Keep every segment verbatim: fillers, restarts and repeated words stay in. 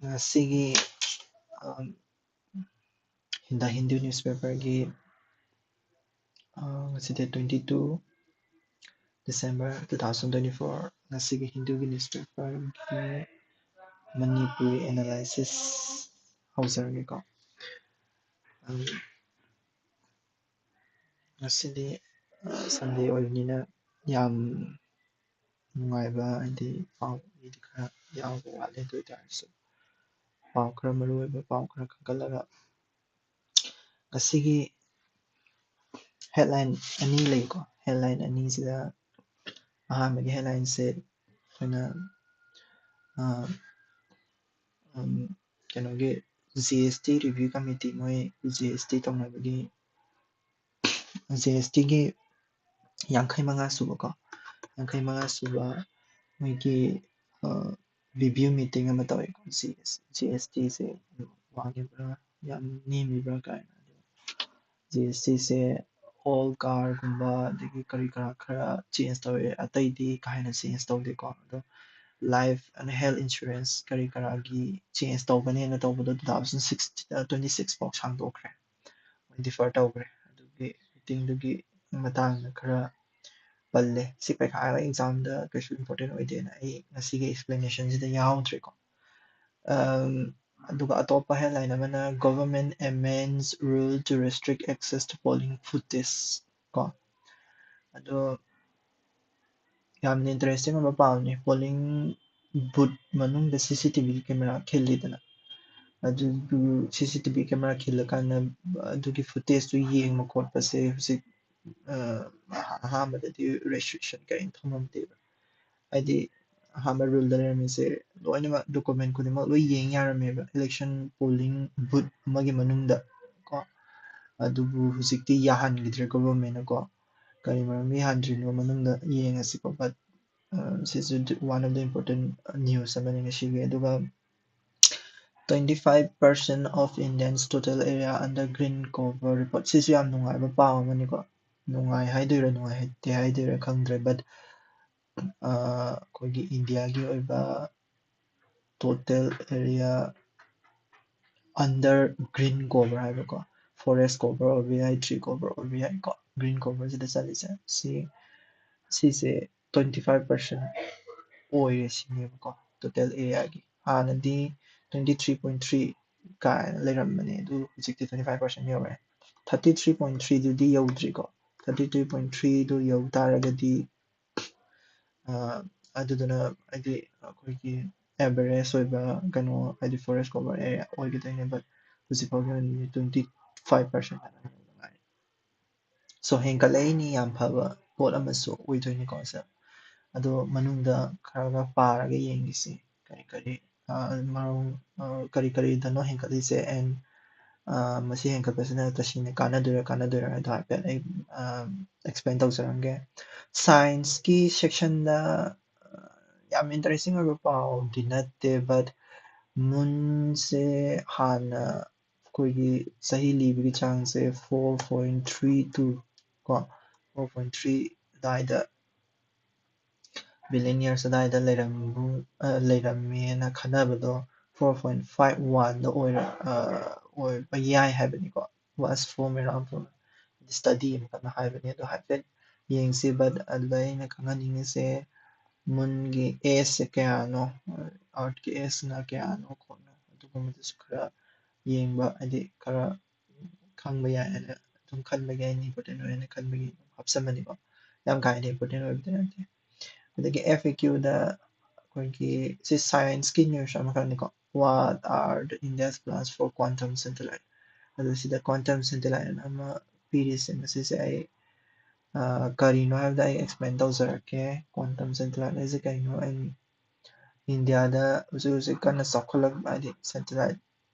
ꯉꯁꯤꯒꯤ, ꯑꯝ, The Hindu newspaperꯒꯤ, ꯑ, ꯉꯁꯤ date twenty two December two thousand twenty four, ꯉꯁꯤꯒꯤ ꯍꯤꯟꯗꯨꯒꯤ newspaperꯒꯤ ꯃꯅꯤꯄꯨꯔꯤ analysis ꯍꯧꯖꯔꯒꯦꯀꯣ꯫ ꯑꯝ, ꯉꯁꯤꯗꯤ, ꯑ, Sunday ꯑꯣꯏꯕꯅꯤꯅ ꯌꯥꯝ ꯅꯨꯡꯉꯥꯏꯕ, ꯍꯥꯏꯗꯤ ꯄꯥꯎ ꯏꯗꯤ ꯈꯔ ꯌꯥꯎꯕ ꯋꯥꯠꯂꯦ, ꯑꯗꯨ ꯑꯣꯏ ꯇꯥꯔꯁꯨ ꯄꯥꯎ ꯈꯔ, ꯃꯔꯨ ꯑꯣꯏꯕ ꯄꯥꯎ ꯈꯔ ꯈꯟꯒꯠꯂꯒ ꯉꯁꯤꯒꯤ headline ꯑꯅꯤ ꯂꯩꯀꯣ꯫ Headline ꯑꯅꯤꯁꯤꯗ ꯑꯍꯥꯟꯕꯒꯤ headlineꯁꯦ ꯑꯩꯈꯣꯏꯅ, ꯑ, ꯎꯝ, ꯀꯩꯅꯣꯒꯤ G S T review committee, ꯃꯣꯏ G S T ꯇꯧꯅꯕꯒꯤ, G STꯒꯤ ꯌꯥꯡꯈꯩ ꯃꯉꯥ ꯁꯨꯕꯀꯣ, ꯌꯥꯡꯈꯩ ꯃꯉꯥ ꯁꯨꯕ ꯃꯣꯏꯒꯤ, ꯑ, review meeting ꯑꯃ ꯇꯧꯋꯦꯀꯣ꯫ G S, G S Tꯁꯦ ꯋꯥꯡꯉꯤꯕ꯭ꯔꯥ, ꯌꯥꯝ ꯅꯦꯝꯃꯤꯕ꯭ꯔꯥ ꯀꯥꯏꯅ꯫ G S Tꯁꯦ all carꯒꯨꯝꯕ ꯑꯗꯒꯤ ꯀꯔꯤ ꯀꯔꯥ ꯈꯔ change ꯇꯧꯋꯦ, ꯑꯇꯩꯗꯤ ꯀꯥ ꯍꯦꯟꯅ change ꯇꯧꯗꯦꯀꯣ꯫ ꯑꯗꯣ life and health insurance ꯀꯔꯤ ꯀꯔꯥꯒꯤ change ꯇꯧꯒꯅꯦꯅ ꯇꯧꯕꯗꯣ two thousand six, twenty six ꯐꯥꯎ ꯁꯥꯡꯗꯣꯛꯈ꯭ꯔꯦ, defer ꯇꯧꯈ꯭ꯔꯦ꯫ ꯑꯗꯨꯒꯤ meetingꯗꯨꯒꯤ ꯃꯇꯥꯡꯗ ꯈꯔ ꯄꯜꯂꯦ꯫ ꯁꯤ ꯄꯩꯈꯥ examꯗ ꯀꯩꯁꯨ important ꯑꯣꯏꯗꯦꯅ ꯑꯩ ꯉꯁꯤꯒꯤ explanationꯁꯤꯗ ꯌꯥꯎꯗ꯭ꯔꯦꯀꯣ꯫ ꯑꯝ, ꯑꯗꯨꯒ ꯑꯇꯣꯞꯄ headline ꯑꯃꯅ Government amends rule to restrict access to polling footage ꯀꯣ꯫ ꯑꯗꯣ ꯌꯥꯝꯅ interesting ꯑꯣꯏꯕ ꯄꯥꯎꯅꯤ꯫ Polling booth ꯃꯅꯨꯡꯗ C C T V camera ꯈꯤꯜꯂꯤꯗꯅ, ꯑꯗꯨ C C T V camera ꯈꯤꯜꯂꯀꯥꯟꯗ ꯑꯗꯨꯒꯤ footageꯇꯨ ꯌꯦꯡꯕ ꯈꯣꯠꯄꯁꯦ ꯍꯧꯖꯤꯛ, ꯑ, ꯑꯍꯥꯟꯕꯗꯗꯤ restriction ꯀꯔꯤꯝ ꯊꯝꯃꯝꯗꯦꯕ꯫ ꯍꯥꯏꯗꯤ ꯑꯍꯥꯟꯕ ruleꯗ ꯂꯩꯔꯝꯃꯤꯁꯦ ꯂꯣꯏꯅꯃꯛ, document ꯈꯨꯗꯤꯡꯃꯛ ꯂꯣꯏ ꯌꯦꯡ ꯌꯥꯔꯝꯃꯦꯕ election polling booth ꯑꯃꯒꯤ ꯃꯅꯨꯡꯗ ꯀꯣ꯫ ꯑꯗꯨꯕꯨ ꯍꯧꯖꯤꯛꯇꯤ ꯌꯥꯍꯟꯈꯤꯗ꯭ꯔꯦ governmentꯅ ꯀꯣ꯫ ꯀꯔꯤ ꯃꯔꯝꯒꯤ ꯌꯥꯍꯟꯗ꯭ꯔꯤꯅꯣ ꯃꯅꯨꯡꯗ ꯌꯦꯡꯉꯁꯤꯀꯣ꯫ But, ꯑ, ꯁꯤꯁꯨ one of the important news ꯑꯃꯅꯤ ꯉꯁꯤꯒꯤ꯫ ꯑꯗꯨꯒ twenty five percent of India's total area under green cover report꯫ ꯁꯤꯁꯨ ꯌꯥꯝ ꯅꯨꯡꯉꯥꯏꯕ ꯄꯥꯎ ꯑꯃꯅꯤꯀꯣ꯫ ꯅꯨꯡꯉꯥꯏ ꯍꯥꯏꯗꯣꯏꯔꯥ ꯅꯨꯡꯉꯥꯏꯇꯦ ꯍꯥꯏꯗꯣꯏꯔꯥ ꯈꯪꯗ꯭ꯔꯦ, but, ꯑ, ꯑꯩꯈꯣꯏꯒꯤ ꯏꯟꯗꯤꯌꯥꯒꯤ ꯑꯣꯏꯕ total area under green cover ꯍꯥꯏꯕꯀꯣ, forest cover ꯑꯣꯏꯕ ꯌꯥꯏ, tree cover ꯑꯣꯏꯕ ꯌꯥꯏꯀꯣ, green cover ꯁꯤꯗ ꯆꯠꯂꯤꯁꯦ ꯁꯤ ꯁꯤꯁꯦ twenty five percent ꯑꯣꯏꯔꯦ ꯁꯤꯅꯦꯕꯀꯣ, total area ꯒꯤ꯫ ꯍꯥꯟꯅꯗꯤ twenty three point three ꯀꯥꯏꯅ ꯂꯩꯔꯝꯕꯅꯦ, ꯑꯗꯨ ꯍꯧꯖꯤꯛꯇꯤ twenty five percent ꯌꯧꯔꯦ꯫ Thirty three point three ꯗꯨꯗꯤ ꯌꯧꯗ꯭ꯔꯤꯀꯣ꯫ Thirty three point three ꯗꯨ ꯌꯧ ꯇꯥꯔꯒꯗꯤ, ꯑ, ꯑꯗꯨꯗꯨꯅ ꯍꯥꯏꯗꯤ ꯑꯩꯈꯣꯏꯒꯤ average ꯑꯣꯏꯕ ꯀꯩꯅꯣ, ꯍꯥꯏꯗꯤ forest cover area ꯑꯣꯏꯒꯗꯣꯏꯅꯦ, but ꯍꯧꯖꯤꯛ ꯐꯥꯎꯒꯤ ꯑꯣꯏꯅꯗꯤ twenty five percent ꯉꯥꯏꯔꯦ꯫ So ꯍꯦꯟꯒꯠꯂꯛꯏꯅꯤ, ꯌꯥꯝ ꯐꯕ ꯄꯣꯠ ꯑꯃꯁꯨ ꯑꯣꯏꯗꯣꯏꯅꯤꯀꯣ ꯁꯦ꯫ ꯑꯗꯣ ꯃꯅꯨꯡꯗ ꯈꯔꯒ ꯄꯥꯔꯒ ꯌꯦꯡꯈꯤꯁꯤ, ꯀꯔꯤ ꯀꯔꯤ, ꯑ, ꯃꯔꯝ, ꯑ, ꯀꯔꯤ ꯀꯔꯤꯗꯅꯣ ꯍꯦꯟꯒꯠꯂꯤꯁꯦ, and, ꯑ, ꯃꯁꯤ ꯍꯦꯟꯒꯠꯄꯁꯤꯅ ꯇꯁꯦꯡꯅ ꯀꯥꯟꯅꯗꯣꯏꯔꯥ ꯀꯥꯟꯅꯗꯣꯏꯔꯥ ꯍꯥꯏꯗꯣ ꯍꯥꯏꯐꯦꯠ ꯑꯩ, ꯑ, explain ꯇꯧꯖꯔꯝꯒꯦ꯫ Science ꯀꯤ section ꯗ, ꯑ, ꯌꯥꯝ interesting ꯑꯣꯏꯕ ꯄꯥꯎꯗꯤ ꯅꯠꯇꯦ, but moon ꯁꯦ ꯍꯥꯟꯅ ꯑꯩꯈꯣꯏꯒꯤ ꯆꯍꯤ ꯂꯤꯕꯒꯤ ꯆꯥꯡꯁꯦ four point three two ꯀꯣ, four point three ꯑꯗꯥꯏꯗ, billion years ꯑꯗꯥꯏꯗ ꯂꯩꯔꯝꯕꯨ-, ꯑ, ꯂꯩꯔꯝꯃꯦꯅ ꯈꯟꯅꯕꯗꯣ four point five one ꯗ ꯑꯣꯏꯔ-, ꯑ, ꯑꯣꯏꯕ ꯌꯥꯏ ꯍꯥꯏꯕꯅꯤꯀꯣ꯫ Was formed around, study ꯑꯃꯈꯛꯅ ꯍꯥꯏꯕꯅꯤ꯫ ꯑꯗꯣ ꯍꯥꯏꯐꯦꯠ ꯌꯦꯡꯁꯤ, but ꯑꯗꯨꯗ ꯑꯩꯅ ꯈꯪꯍꯟꯅꯤꯡꯉꯤꯁꯦ moon ꯒꯤ age ꯁꯦ ꯀꯌꯥꯅꯣ, earth ꯀꯤ age ꯅ ꯀꯌꯥꯅꯣ ꯈꯣꯠꯅꯣ, ꯑꯗꯨꯒꯨꯝꯕꯗꯨꯁꯨ ꯈꯔ ꯌꯦꯡꯕ, ꯍꯥꯏꯗꯤ ꯈꯔ ꯈꯪꯕ ꯌꯥꯏ ꯍꯥꯏꯅ ꯑꯗꯨꯝ ꯈꯟꯕꯒꯤ, ꯑꯩꯅ important ꯑꯣꯏ ꯍꯥꯏꯅ ꯈꯟꯕꯒꯤ ꯑꯗꯨꯝ ꯍꯥꯞꯆꯟꯕꯅꯤꯀꯣ꯫ ꯌꯥꯝ ꯀꯥ ꯍꯦꯟꯅ important ꯑꯣꯏꯕꯗꯤ ꯅꯠꯇꯦ꯫ ꯑꯗꯒꯤ F A Q ꯗ ꯑꯩꯈꯣꯏꯒꯤ ꯁꯤ science ꯀꯤ news ꯑꯃꯈꯛꯅꯤꯀꯣ, "What are the India's plans for quantum satellite?" ꯑꯗꯨ ꯁꯤꯗ quantum satellite ꯑꯅ ꯑꯃ ꯄꯤꯔꯤꯁꯦ, ꯃꯁꯤꯁꯦ ꯑꯩ, ꯑ, ꯀꯔꯤꯅꯣ ꯍꯥꯏꯕꯗ ꯑꯩ explain ꯇꯧꯖꯔꯛꯀꯦ꯫ Quantum satellite ꯍꯥꯏꯁꯦ ꯀꯩꯅꯣ? ꯑꯩ ꯏꯟꯗꯤꯌꯥꯗ ꯍꯧꯖꯤꯛ ꯍꯧꯖꯤꯛ ꯀꯟꯅ ꯆꯥꯎꯈꯠꯂꯛꯄ, ꯍꯥꯏꯗꯤ satellite,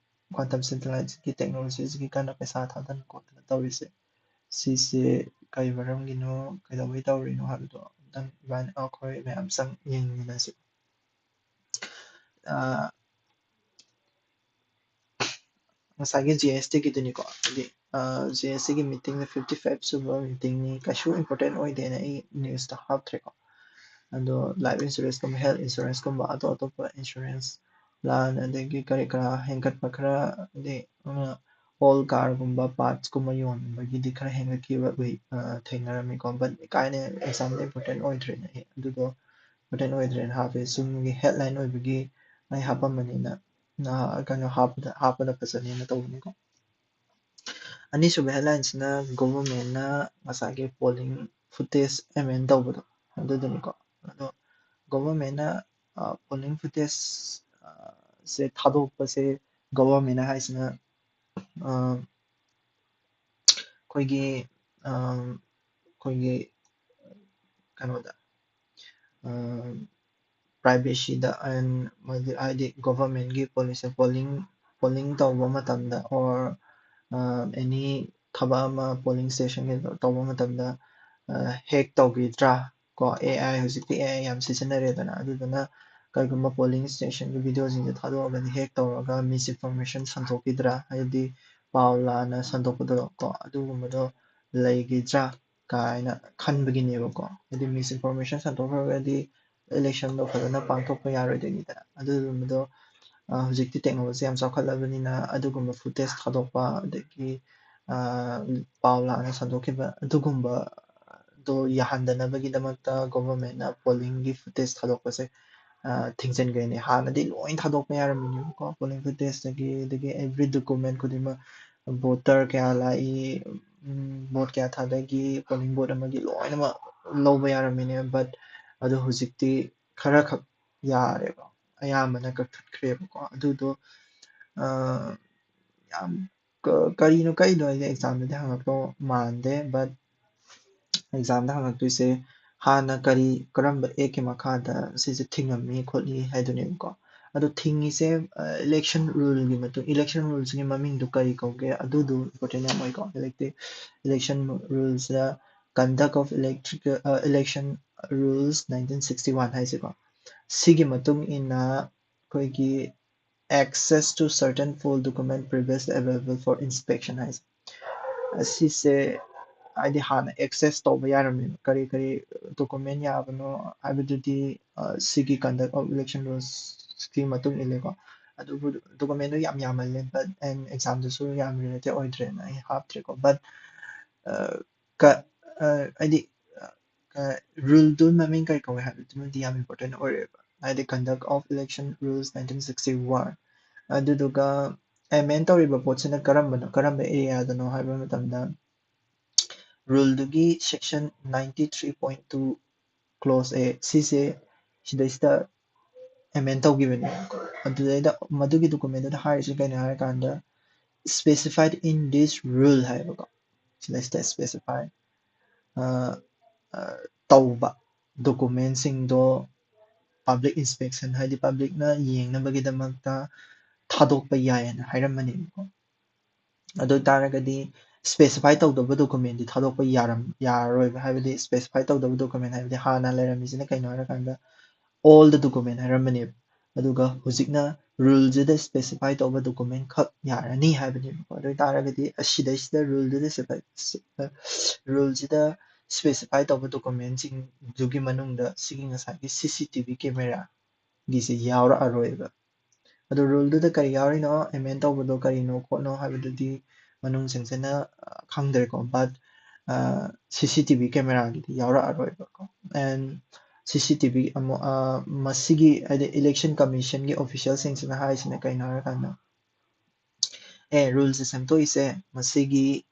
quantum satellite ꯀꯤ technology ꯁꯤꯒꯤ ꯀꯟꯅ ꯄꯩꯁꯥ ꯊꯥꯗꯅ ꯈꯣꯠꯇꯅ ꯇꯧꯔꯤꯁꯦ, ꯁꯤꯁꯦ ꯀꯩ ꯃꯔꯝꯒꯤꯅꯣ, ꯀꯩꯗꯧꯕꯩ ꯇꯧꯔꯤꯅꯣ ꯍꯥꯏꯕꯗꯣ ꯑꯝꯇꯪ ꯏꯕꯥꯅꯤ, ꯑꯩꯈꯣꯏ ꯃꯌꯥꯝ ꯆꯪ ꯌꯦꯡꯃꯤꯟꯅꯁꯤ꯫ ꯑ, ꯉꯁꯥꯏꯒꯤ G S T ꯒꯤꯗꯨꯅꯤꯀꯣ, ꯍꯥꯏꯗꯤ, ꯑ, G S T ꯒꯤ meeting ꯗ fifty five ꯁꯨꯕ meeting ꯅꯤ, ꯀꯩꯁꯨ important ꯑꯣꯏꯗꯦꯅ ꯑꯩ news ꯇ ꯍꯥꯞꯇ꯭ꯔꯦꯀꯣ꯫ ꯑꯗꯣ life insurance ꯀꯨꯝꯕ, health insurance ꯀꯨꯝꯕ, ꯑꯇꯣꯞ ꯑꯇꯣꯞꯄ insurance ꯂꯥꯟ ꯑꯗꯒꯤ ꯀꯔꯤ ꯀꯔꯥ ꯍꯦꯟꯒꯠꯄ ꯈꯔ, ꯑꯗꯩ ꯑꯣꯜ ꯀꯥꯔꯒꯨꯝꯕ ꯄꯥꯔꯠꯁꯀꯨꯝꯕ ꯌꯣꯟꯕꯒꯤꯗꯤ ꯈꯔ ꯍꯦꯟꯒꯠꯈꯤꯕ ꯎꯏ, ꯑ, ꯊꯦꯡꯅꯔꯝꯃꯤꯀꯣ꯫ But ꯀꯥꯏꯅ ꯑꯦꯛꯖꯥꯝꯗ ꯏꯝꯄꯣꯔꯇꯦꯟ ꯑꯣꯏꯗ꯭ꯔꯦꯅ ꯑꯩ ꯑꯗꯨꯗꯣ ꯏꯝꯄꯣꯔꯇꯦꯟ ꯑꯣꯏꯗ꯭ꯔꯦꯅ ꯍꯥꯞꯄꯦ꯫ ꯁꯨꯝꯒꯤ ꯍꯦꯗꯂꯥꯏꯟ ꯑꯣꯏꯕꯒꯤ ꯑꯩ ꯍꯥꯞꯄꯝꯕꯅꯤꯅ, ꯑ, ꯀꯩꯅꯣ ꯍꯥꯞꯄꯗ, ꯍꯥꯞꯄꯗ ꯐꯖꯅꯦꯅ ꯇꯧꯕꯅꯤꯀꯣ꯫ ꯑꯅꯤꯁꯨꯕ ꯍꯦꯗꯂꯥꯏꯟꯁꯤꯅ ꯒꯣꯚꯔꯟꯃꯦꯟꯠꯅ ꯉꯁꯥꯏꯒꯤ ꯄꯣꯂꯤꯡ ꯐꯨꯇꯦꯖ ꯑꯦꯃꯦꯟ ꯇꯧꯕꯗꯣ ꯑꯗꯨꯗꯨꯅꯤꯀꯣ꯫ ꯑꯗꯣ ꯒꯣꯚꯔꯟꯃꯦꯟꯠꯅ, ꯑ, ꯄꯣꯂꯤꯡ ꯐꯨꯇꯦꯖ, ꯑ, ꯁꯦ ꯊꯥꯗꯣꯛꯄꯁꯦ ꯒꯣꯚꯔꯟꯃꯦꯟꯠꯅ ꯍꯥꯏꯁꯤꯅ, ꯑ, ꯑꯩꯈꯣꯏꯒꯤ, ꯑ, ꯑꯩꯈꯣꯏꯒꯤ ꯀꯩꯅꯣꯗ, ꯑ, ꯄ꯭ꯔꯥꯏꯚꯦꯁꯤꯗ, ꯑꯦꯟ ꯍꯥꯏꯗꯤ ꯒꯣꯚꯔꯟꯃꯦꯟꯠꯀꯤ ꯄꯣꯂꯤꯁꯤ, ꯄꯣꯂꯤꯡ, ꯄꯣꯂꯤꯡ ꯇꯧꯕ ꯃꯇꯝꯗ or, ꯑ, ꯑꯦꯅꯤ ꯊꯕꯛ ꯑꯃ ꯄꯣꯂꯤꯡ ꯁ꯭ꯇꯦꯁꯟꯒꯤ ꯇꯧꯕ ꯃꯇꯝꯗ, ꯑ, ꯍꯦꯛ ꯇꯧꯈꯤꯗ꯭ꯔꯥ ꯀꯣ? ꯑꯦ ꯑꯥꯏ, ꯍꯧꯖꯤꯛꯇꯤ ꯑꯦ ꯑꯥꯏ ꯌꯥꯝ ꯁꯤꯖꯤꯟꯅꯔꯦꯗꯅ, ꯑꯗꯨꯗꯨꯅ ꯀꯔꯤꯒꯨꯝꯕ ꯄꯣꯂꯤꯡ ꯁ꯭ꯇꯦꯁꯟꯒꯤ ꯚꯤꯗꯤꯑꯣꯁꯤꯡꯁꯦ ꯊꯥꯗꯣꯛꯑꯒꯗꯤ ꯍꯦꯛ ꯇꯧꯔꯒ ꯃꯤꯁꯏꯟꯐꯣꯔꯃꯦꯁꯟ ꯁꯟꯗꯣꯛꯈꯤꯗ꯭ꯔꯥ, ꯍꯥꯏꯕꯗꯤ ꯄꯥꯎ ꯂꯥꯟꯅ ꯁꯟꯗꯣꯛꯄꯗꯣ ꯀꯣ, ꯑꯗꯨꯒꯨꯝꯕꯗꯣ ꯂꯩꯈꯤꯗ꯭ꯔꯥ ꯀꯥꯏꯅ ꯈꯟꯕꯒꯤꯅꯦꯕꯀꯣ꯫ ꯍꯥꯏꯗꯤ ꯃꯤꯁꯏꯟꯐꯣꯔꯃꯦꯁꯟ ꯁꯟꯗꯣꯛꯈ꯭ꯔꯒꯗꯤ ꯏꯂꯦꯛꯁꯟꯗꯣ ꯐꯖꯅ ꯄꯥꯡꯊꯣꯛꯄ ꯌꯥꯔꯣꯏꯗꯣꯏꯅꯤꯗꯅ꯫ ꯑꯗꯨꯒꯨꯝꯕꯗꯣ, ꯑ, ꯍꯧꯖꯤꯛꯇꯤ ꯇꯦꯛꯅꯣꯂꯣꯖꯤ ꯌꯥꯝ ꯆꯥꯎꯈꯠꯂꯕꯅꯤꯅ ꯑꯗꯨꯒꯨꯝꯕ ꯐꯨꯇꯦꯖ ꯊꯥꯗꯣꯛꯄ, ꯑꯗꯒꯤ, ꯑ, ꯄꯥꯎ ꯂꯥꯟꯅ ꯁꯟꯗꯣꯛꯈꯤꯕ ꯑꯗꯨꯒꯨꯝꯕꯗꯣ ꯌꯥꯍꯟꯗꯅꯕꯒꯤꯗꯃꯛꯇ ꯒꯣꯚꯔꯟꯃꯦꯟꯠꯅ ꯄꯣꯂꯤꯡꯒꯤ ꯐꯨꯇꯦꯖ ꯊꯥꯗꯣꯛꯄꯁꯦ, ꯑ, ꯊꯤꯡꯖꯤꯟꯈ꯭ꯔꯦꯅꯦ꯫ ꯍꯥꯟꯅꯗꯤ ꯂꯣꯏ ꯊꯥꯗꯣꯛꯄ ꯌꯥꯔꯝꯃꯤꯅꯦꯕꯀꯣ, ꯄꯣꯂꯤꯡ ꯐꯨꯇꯦꯖꯇꯒꯤ, ꯑꯗꯒꯤ ꯑꯦꯚ꯭ꯔꯤ ꯗꯣꯀꯨꯃꯦꯟ ꯈꯨꯗꯤꯡꯃꯛ, ꯚꯣꯇꯔ ꯀꯌꯥ ꯂꯥꯛꯏ, ꯎꯝ, ꯚꯣꯠ ꯀꯌꯥ ꯊꯥꯗꯈꯤ, ꯄꯣꯂꯤꯡ ꯕꯨꯊ ꯑꯃꯒꯤ ꯂꯣꯏꯅꯃꯛ ꯂꯧꯕ ꯌꯥꯔꯝꯃꯤꯅꯦ꯫ But ꯑꯗꯣ ꯍꯧꯖꯤꯛꯇꯤ ꯈꯔꯈꯛ ꯌꯥꯔꯦꯕ, ꯑꯌꯥꯝꯕꯅ ꯀꯛꯊꯠꯈ꯭ꯔꯦꯕꯀꯣ꯫ ꯑꯗꯨꯗꯣ, ꯑ, ꯌꯥꯝ ꯀ-, ꯀꯔꯤꯅꯣ ꯀꯛꯏꯗꯣ ꯍꯥꯏꯁꯦ ꯑꯦꯛꯖꯥꯝꯗꯗꯤ ꯍꯪꯉꯛꯇꯧ ꯃꯥꯟꯗꯦ, but ꯑꯦꯛꯖꯥꯝꯗ ꯍꯪꯉꯛꯇꯣꯏꯁꯦ ꯍꯥꯟꯅ ꯀꯔꯤ, ꯀꯔꯝꯕ ꯑꯦꯛꯀꯤ ꯃꯈꯥꯗ ꯁꯤꯁꯦ ꯊꯤꯡꯉꯝꯃꯤ ꯈꯣꯠꯂꯤ ꯍꯥꯏꯗꯨꯅꯦꯕꯀꯣ꯫ ꯑꯗꯣ ꯊꯤꯡꯉꯤꯁꯦ, ꯑ, ꯏꯂꯦꯛꯁꯟ ꯔꯨꯜꯒꯤ ꯃꯇꯨꯡ, ꯏꯂꯦꯛꯁꯟ ꯔꯨꯜꯁꯤꯒꯤ ꯃꯃꯤꯡꯗꯨ ꯀꯔꯤ ꯀꯧꯒꯦ, ꯑꯗꯨꯗꯨ ꯏꯝꯄꯣꯔꯇꯦꯟ ꯌꯥꯝ ꯑꯣꯏꯀꯣ꯫ ꯏꯂꯦꯛꯇꯤ-, ꯏꯂꯦꯛꯁꯟ ꯔꯨꯜꯁꯇ Conduct of Electric, ꯑ, Election Rules nineteen sixty one ꯍꯥꯏꯁꯦꯀꯣ꯫ ꯁꯤꯒꯤ ꯃꯇꯨꯡ ꯏꯟꯅ ꯑꯩꯈꯣꯏꯒꯤ access to certain poll document previously available for inspection ꯍꯥꯏꯁꯦ꯫ ꯑꯁꯤꯁꯦ ꯍꯥꯏꯗꯤ ꯍꯥꯟꯅ ꯑꯦꯛꯁꯦꯁ ꯇꯧꯕ ꯌꯥꯔꯝꯃꯦꯕ꯫ ꯀꯔꯤ ꯀꯔꯤ ꯗꯣꯀꯨꯃꯦꯟ ꯌꯥꯕꯅꯣ ꯍꯥꯏꯕꯗꯨꯗꯤ, ꯑ, ꯁꯤꯒꯤ Conduct of Election Rules ꯀꯤ ꯃꯇꯨꯡ ꯏꯜꯂꯦꯀꯣ꯫ ꯑꯗꯨꯕꯨ document ꯗꯣ ꯌꯥꯝ ꯌꯥꯝꯃꯜꯂꯦ, but and exam ꯗꯁꯨ ꯌꯥꯝ related ꯑꯣꯏꯗ꯭ꯔꯦꯅ ꯑꯩ ꯍꯥꯞꯇ꯭ꯔꯦꯀꯣ꯫ But, ꯑ, ꯀ-, ꯑ, ꯍꯥꯏꯗꯤ, ꯑ, rule ꯗꯨ ꯃꯃꯤꯡ ꯀꯔꯤ ꯀꯧꯏ ꯍꯥꯏꯕꯗꯨꯃꯗꯤ ꯌꯥꯝ important ꯑꯣꯏꯔꯦꯕ꯫ ꯍꯥꯏꯗꯤ Conduct of Election Rules nineteen sixty-one꯫ ꯑꯗꯨꯗꯨꯒ amend ꯇꯧꯔꯤꯕ ꯄꯣꯠꯁꯤꯅ ꯀꯔꯝꯕꯅꯣ, ꯀꯔꯝꯕ area ꯗꯅꯣ ꯍꯥꯏꯕ ꯃꯇꯝꯗ, rule ꯗꯨꯒꯤ section ninety three point two clause A ꯁꯤꯁꯦ ꯁꯤꯗꯩꯁꯤꯗ amend ꯇꯧꯈꯤꯕꯅꯦ꯫ ꯑꯗꯨꯗꯩꯗ ꯃꯗꯨꯒꯤ document ꯗꯨꯗ ꯍꯥꯏꯔꯤꯁꯦ ꯀꯩꯅꯣ ꯍꯥꯏꯔꯀꯥꯟꯗ, specified in this rule ꯍꯥꯏꯕꯀꯣ꯫ ꯁꯤꯗꯩꯁꯤꯗ specify, ꯑ, ꯑ, ꯇꯧꯕ document ꯁꯤꯡꯗꯣ public inspection, ꯍꯥꯏꯗꯤ public ꯅ ꯌꯦꯡꯅꯕꯒꯤꯗꯃꯛꯇ ꯊꯥꯗꯣꯛꯄ ꯌꯥꯏ ꯍꯥꯏꯅ ꯍꯥꯏꯔꯝꯕꯅꯦꯕꯀꯣ꯫ ꯑꯗꯨ ꯑꯣꯏ ꯇꯥꯔꯒꯗꯤ specify ꯇꯧꯗꯕ document ꯗꯤ ꯊꯥꯗꯣꯛꯄ ꯌꯥꯔꯝ-, ꯌꯥꯔꯔꯣꯏꯕ꯫ ꯍꯥꯏꯕꯗꯤ specify ꯇꯧꯗꯕ document ꯍꯥꯏꯕꯗꯤ ꯍꯥꯟꯅ ꯂꯩꯔꯝꯃꯤꯁꯤꯅ ꯀꯩꯅꯣ ꯍꯥꯏꯔꯀꯥꯟꯗ, all the document ꯍꯥꯏꯔꯝꯕꯅꯦꯕ꯫ ꯑꯗꯨꯒ ꯍꯧꯖꯤꯛꯅ rule ꯁꯤꯗ specify ꯇꯧꯕ document ꯈꯛ ꯌꯥꯔꯅꯤ ꯍꯥꯏꯕꯅꯦꯕꯀꯣ꯫ ꯑꯗꯨ ꯑꯣꯏ ꯇꯥꯔꯒꯗꯤ ꯑꯁꯤꯗꯩꯁꯤꯗ rule ꯁꯤꯗ specify, rule ꯁꯤꯗ specify ꯇꯧꯕ document ꯁꯤꯡꯗꯨꯒꯤ ꯃꯅꯨꯡꯗ ꯁꯤꯒꯤ ꯉꯁꯥꯏꯒꯤ C C T V camera ꯒꯤꯁꯦ ꯌꯥꯎꯔꯛꯑꯔꯣꯏꯕ꯫ ꯑꯗꯣ rule ꯗꯨꯗ ꯀꯔꯤ ꯌꯥꯎꯔꯤꯅꯣ, amend ꯇꯧꯕꯗꯣ ꯀꯔꯤꯅꯣ ꯈꯣꯠꯅꯣ ꯍꯥꯏꯕꯗꯨꯗꯤ ꯃꯅꯨꯡ ꯆꯪꯁꯤꯟꯅ, ꯑ, ꯈꯪꯗ꯭ꯔꯦꯀꯣ꯫ But, ꯑ, C C T V camera ꯒꯤꯗꯤ ꯌꯥꯎꯔꯛꯑꯔꯣꯏꯕꯀꯣ꯫ And C C T V ꯑꯃꯨꯛ, ꯑ, ꯃꯁꯤꯒꯤ ꯍꯥꯏꯗꯤ election commission ꯒꯤ official ꯁꯤꯡꯁꯤꯅ ꯍꯥꯏꯔꯤꯁꯤꯅ ꯀꯩꯅꯣ ꯍꯥꯏꯔꯀꯥꯟꯗ, ꯑꯦ, rule ꯁꯦ ꯁꯦꯝꯗꯣꯛꯏꯁꯦ ꯃꯁꯤꯒꯤ,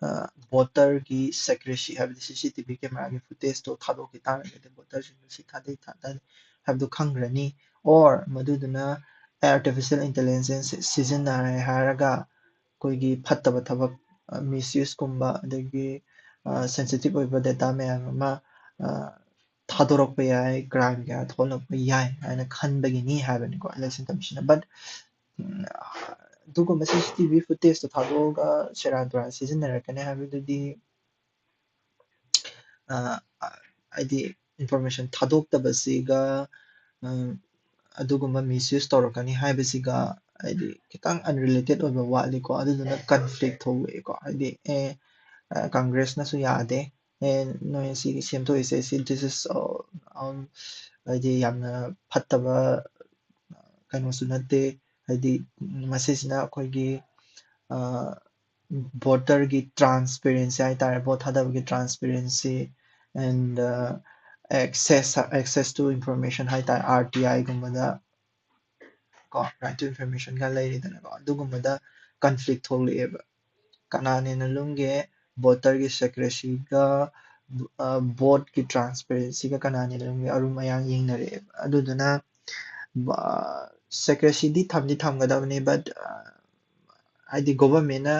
ꯑ, voter ꯒꯤ secrecy ꯍꯥꯏꯕꯗꯤ C C T V camera ꯒꯤ footage ꯇꯣ ꯊꯥꯗꯣꯛꯈꯤ ꯇꯥꯔꯒꯗꯤ voter ꯁꯤꯡꯗꯣ ꯁꯤ ꯊꯥꯗꯩ ꯊꯥꯗꯩ ꯍꯥꯏꯕꯗꯨ ꯈꯪꯈ꯭ꯔꯅꯤ꯫ Or ꯃꯗꯨꯗꯨꯅ artificial intelligence ꯁꯤꯖꯤꯟꯅꯔꯦ ꯍꯥꯏꯔꯒ ꯑꯩꯈꯣꯏꯒꯤ ꯐꯠꯇꯕ ꯊꯕꯛ, ꯑ, misuse ꯀꯨꯝꯕ, ꯑꯗꯒꯤ, ꯑ, sensitive ꯑꯣꯏꯕ data ꯃꯌꯥꯝ ꯑꯃ, ꯑ, ꯊꯥꯗꯣꯔꯛꯄ ꯌꯥꯏ, crime ꯀꯌꯥ ꯊꯣꯛꯍꯜꯂꯛꯄ ꯌꯥꯏ ꯍꯥꯏꯅ ꯈꯟꯕꯒꯤꯅꯤ ꯍꯥꯏꯕꯅꯤꯀꯣ election commission ꯅ꯫ But, ꯎꯝ, ꯑꯗꯨꯒꯨꯝꯕ C C T V footage ꯇꯣ ꯊꯥꯗꯣꯛꯑꯒ ꯁꯦꯔꯥꯟ ꯇꯨꯔꯥꯟ ꯁꯤꯖꯤꯟꯅꯔꯛꯀꯅꯤ ꯍꯥꯏꯕꯗꯨꯗꯤ, ꯑ, ꯍꯥꯏꯗꯤ information ꯊꯥꯗꯣꯛꯇꯕꯁꯤꯒ, ꯎꯝ, ꯑꯗꯨꯒꯨꯝꯕ misuse ꯇꯧꯔꯛꯀꯅꯤ ꯍꯥꯏꯕꯁꯤꯒ ꯍꯥꯏꯗꯤ ꯈꯤꯇꯪ unrelated ꯑꯣꯏꯕ ꯋꯥꯠꯂꯤꯀꯣ꯫ ꯑꯗꯨꯗꯨꯅ conflict ꯊꯣꯛꯂꯛꯑꯦꯀꯣ꯫ ꯍꯥꯏꯗꯤ, ꯑꯦ, ꯑ, Congress ꯅꯁꯨ ꯌꯥꯗꯦ, ꯑꯦ, ꯅꯣꯏ ꯁꯤꯒꯤ ꯁꯦꯝꯗꯣꯛꯏꯁꯦ, ꯁꯤ, this is all, um, ꯍꯥꯏꯗꯤ ꯌꯥꯝꯅ ꯐꯠꯇꯕ, ꯑ, ꯀꯩꯅꯣꯁꯨ ꯅꯠꯇꯦ꯫ ꯍꯥꯏꯗꯤ ꯃꯁꯤꯁꯤꯅ ꯑꯩꯈꯣꯏꯒꯤ voter ꯒꯤ transparency ꯍꯥꯏꯇꯥꯔꯦ, vote ꯊꯥꯗꯕꯒꯤ transparency and access access to information ꯍꯥꯏꯇꯥꯔꯦ, R T I ꯒꯨꯝꯕꯗ ꯀꯣ, right to information ꯒ ꯂꯩꯔꯤꯗꯅꯀꯣ, ꯑꯗꯨꯒꯨꯝꯕꯗ conflict ꯊꯣꯛꯂꯛꯑꯦꯕ꯫ ꯀꯅꯥꯅ ꯍꯦꯟꯅ ꯂꯨꯝꯒꯦ? Voter ꯒꯤ secrecy ꯒ vote ꯀꯤ transparency ꯒ ꯀꯅꯥꯅ ꯍꯦꯟꯅ ꯂꯨꯝꯒꯦ? ꯑꯔꯨꯝ ꯑꯌꯥꯡ ꯌꯦꯡꯅꯔꯛꯑꯦꯕ꯫ ꯑꯗꯨꯗꯨꯅ secrecy ꯗꯤ ꯊꯝꯗꯤ ꯊꯝꯒꯗꯕꯅꯤ, but ꯍꯥꯏꯗꯤ government ꯅ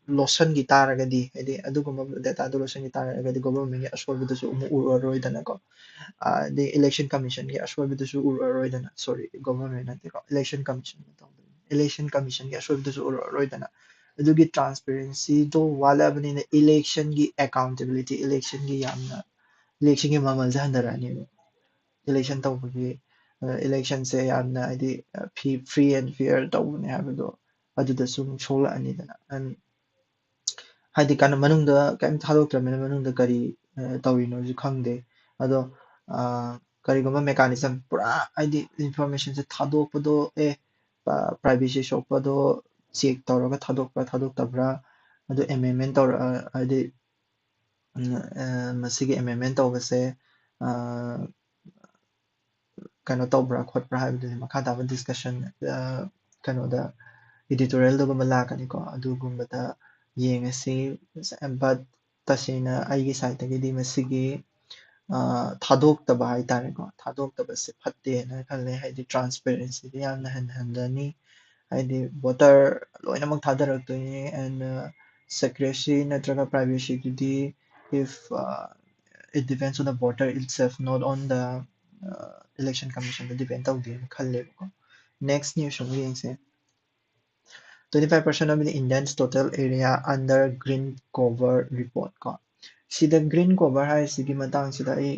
ꯂꯣꯠꯁꯤꯟꯈꯤ ꯇꯥꯔꯒꯗꯤ, ꯍꯥꯏꯗꯤ ꯑꯗꯨꯒꯨꯝꯕ data ꯗꯨ ꯂꯣꯠꯁꯤꯟꯈꯤ ꯇꯥꯔꯒꯗꯤ government ꯀꯤ ꯑꯁꯣꯏꯕꯗꯨꯁꯨ ꯑꯃꯨꯛ ꯎꯔꯔꯣꯏꯗꯅꯀꯣ꯫ ꯑꯗꯩ election commission ꯒꯤ ꯑꯁꯣꯏꯕꯗꯨꯁꯨ ꯎꯔꯔꯣꯏꯗꯅ, sorry, government ꯅꯠꯇꯦꯀꯣ, election commission ꯇꯧꯗꯣꯏꯅꯤ, election commission ꯒꯤ ꯑꯁꯣꯏꯕꯗꯨꯁꯨ ꯎꯔꯔꯣꯏꯗꯅ꯫ ꯑꯗꯨꯒꯤ transparency ꯗꯣ ꯋꯥꯠꯂꯛꯑꯕꯅꯤꯅ election ꯒꯤ accountability, election ꯒꯤ ꯌꯥꯝꯅ, election ꯒꯤ ꯃꯃꯜꯁꯦ ꯍꯟꯊꯔꯛꯑꯅꯦꯕ꯫ Election ꯇꯧꯕꯒꯤ election ꯁꯦ ꯌꯥꯝꯅ ꯍꯥꯏꯗꯤ free and fair ꯇꯧꯕꯅꯦ ꯍꯥꯏꯕꯗꯣ ꯑꯗꯨꯗꯁꯨ ꯑꯃꯨꯛ ꯁꯣꯛꯂꯛꯑꯅꯤꯗꯅ꯫ ꯍꯥꯏꯗꯤ ꯀꯥꯟꯅ ꯃꯅꯨꯡꯗ ꯀꯩꯝ ꯊꯥꯗꯣꯛꯇ꯭ꯔꯕꯅꯤꯅ ꯃꯅꯨꯡꯗ ꯀꯔꯤ ꯇꯧꯔꯤꯅꯣꯁꯨ ꯈꯪꯗꯦ꯫ ꯑꯗꯣ ꯀꯔꯤꯒꯨꯝꯕ mechanism ꯄꯨꯔꯥ ꯍꯥꯏꯗꯤ information ꯁꯦ ꯊꯥꯗꯣꯛꯄꯗꯣ, ꯑꯦ, privacy ꯁꯣꯛꯄꯗꯣ check ꯇꯧꯔꯒ ꯊꯥꯗꯣꯛꯄ꯭ꯔꯥ ꯊꯥꯗꯣꯛꯇꯕ꯭ꯔꯥ, ꯑꯗꯨ amendment ꯇꯧꯔ ꯍꯥꯏꯗꯤ ꯃꯁꯤꯒꯤ amendment ꯇꯧꯕꯁꯦ ꯀꯩꯅꯣ ꯇꯧꯕ꯭ꯔꯥ ꯈꯣꯠꯄ꯭ꯔꯥ ꯍꯥꯏꯕꯗꯨꯗꯤ ꯃꯈꯥ ꯇꯥꯕ discussion ꯀꯩꯅꯣꯗ editorial ꯗꯒꯨꯝꯕ ꯂꯥꯛꯀꯅꯤꯀꯣ, ꯑꯗꯨꯒꯨꯝꯕꯗ ꯌꯦꯡꯉꯁꯤ꯫ But ꯇꯁꯦꯡꯅ ꯑꯩꯒꯤ side ꯇꯒꯤꯗꯤ ꯃꯁꯤꯒꯤ ꯊꯥꯗꯣꯛꯇꯕ ꯍꯥꯏꯇꯥꯔꯦꯀꯣ, ꯊꯥꯗꯣꯛꯇꯕꯁꯦ ꯐꯠꯇꯦꯅ ꯈꯜꯂꯦ꯫ ꯍꯥꯏꯗꯤ transparency ꯗꯤ ꯌꯥꯝꯅ ꯍꯟꯊꯍꯟꯒꯅꯤ꯫ ꯍꯥꯏꯗꯤ voter ꯂꯣꯏꯅꯃꯛ ꯊꯥꯗꯔꯛꯇꯣꯏꯅꯤ and secrecy ꯅꯠꯇ꯭ꯔꯒ privacy ꯗꯨꯗꯤ if it depends on the voter itself, not on the election commission the depend ꯇꯧꯗꯦꯅ ꯈꯜꯂꯦꯕꯀꯣ꯫ Next news ꯑꯃꯨꯛ ꯌꯦꯡꯁꯦ꯫ Twenty five percent of the India's total area under green cover report ꯀꯣ꯫ ꯁꯤꯗ green cover ꯍꯥꯏꯔꯤꯁꯤꯒꯤ ꯃꯇꯥꯡꯁꯤꯗ ꯑꯩ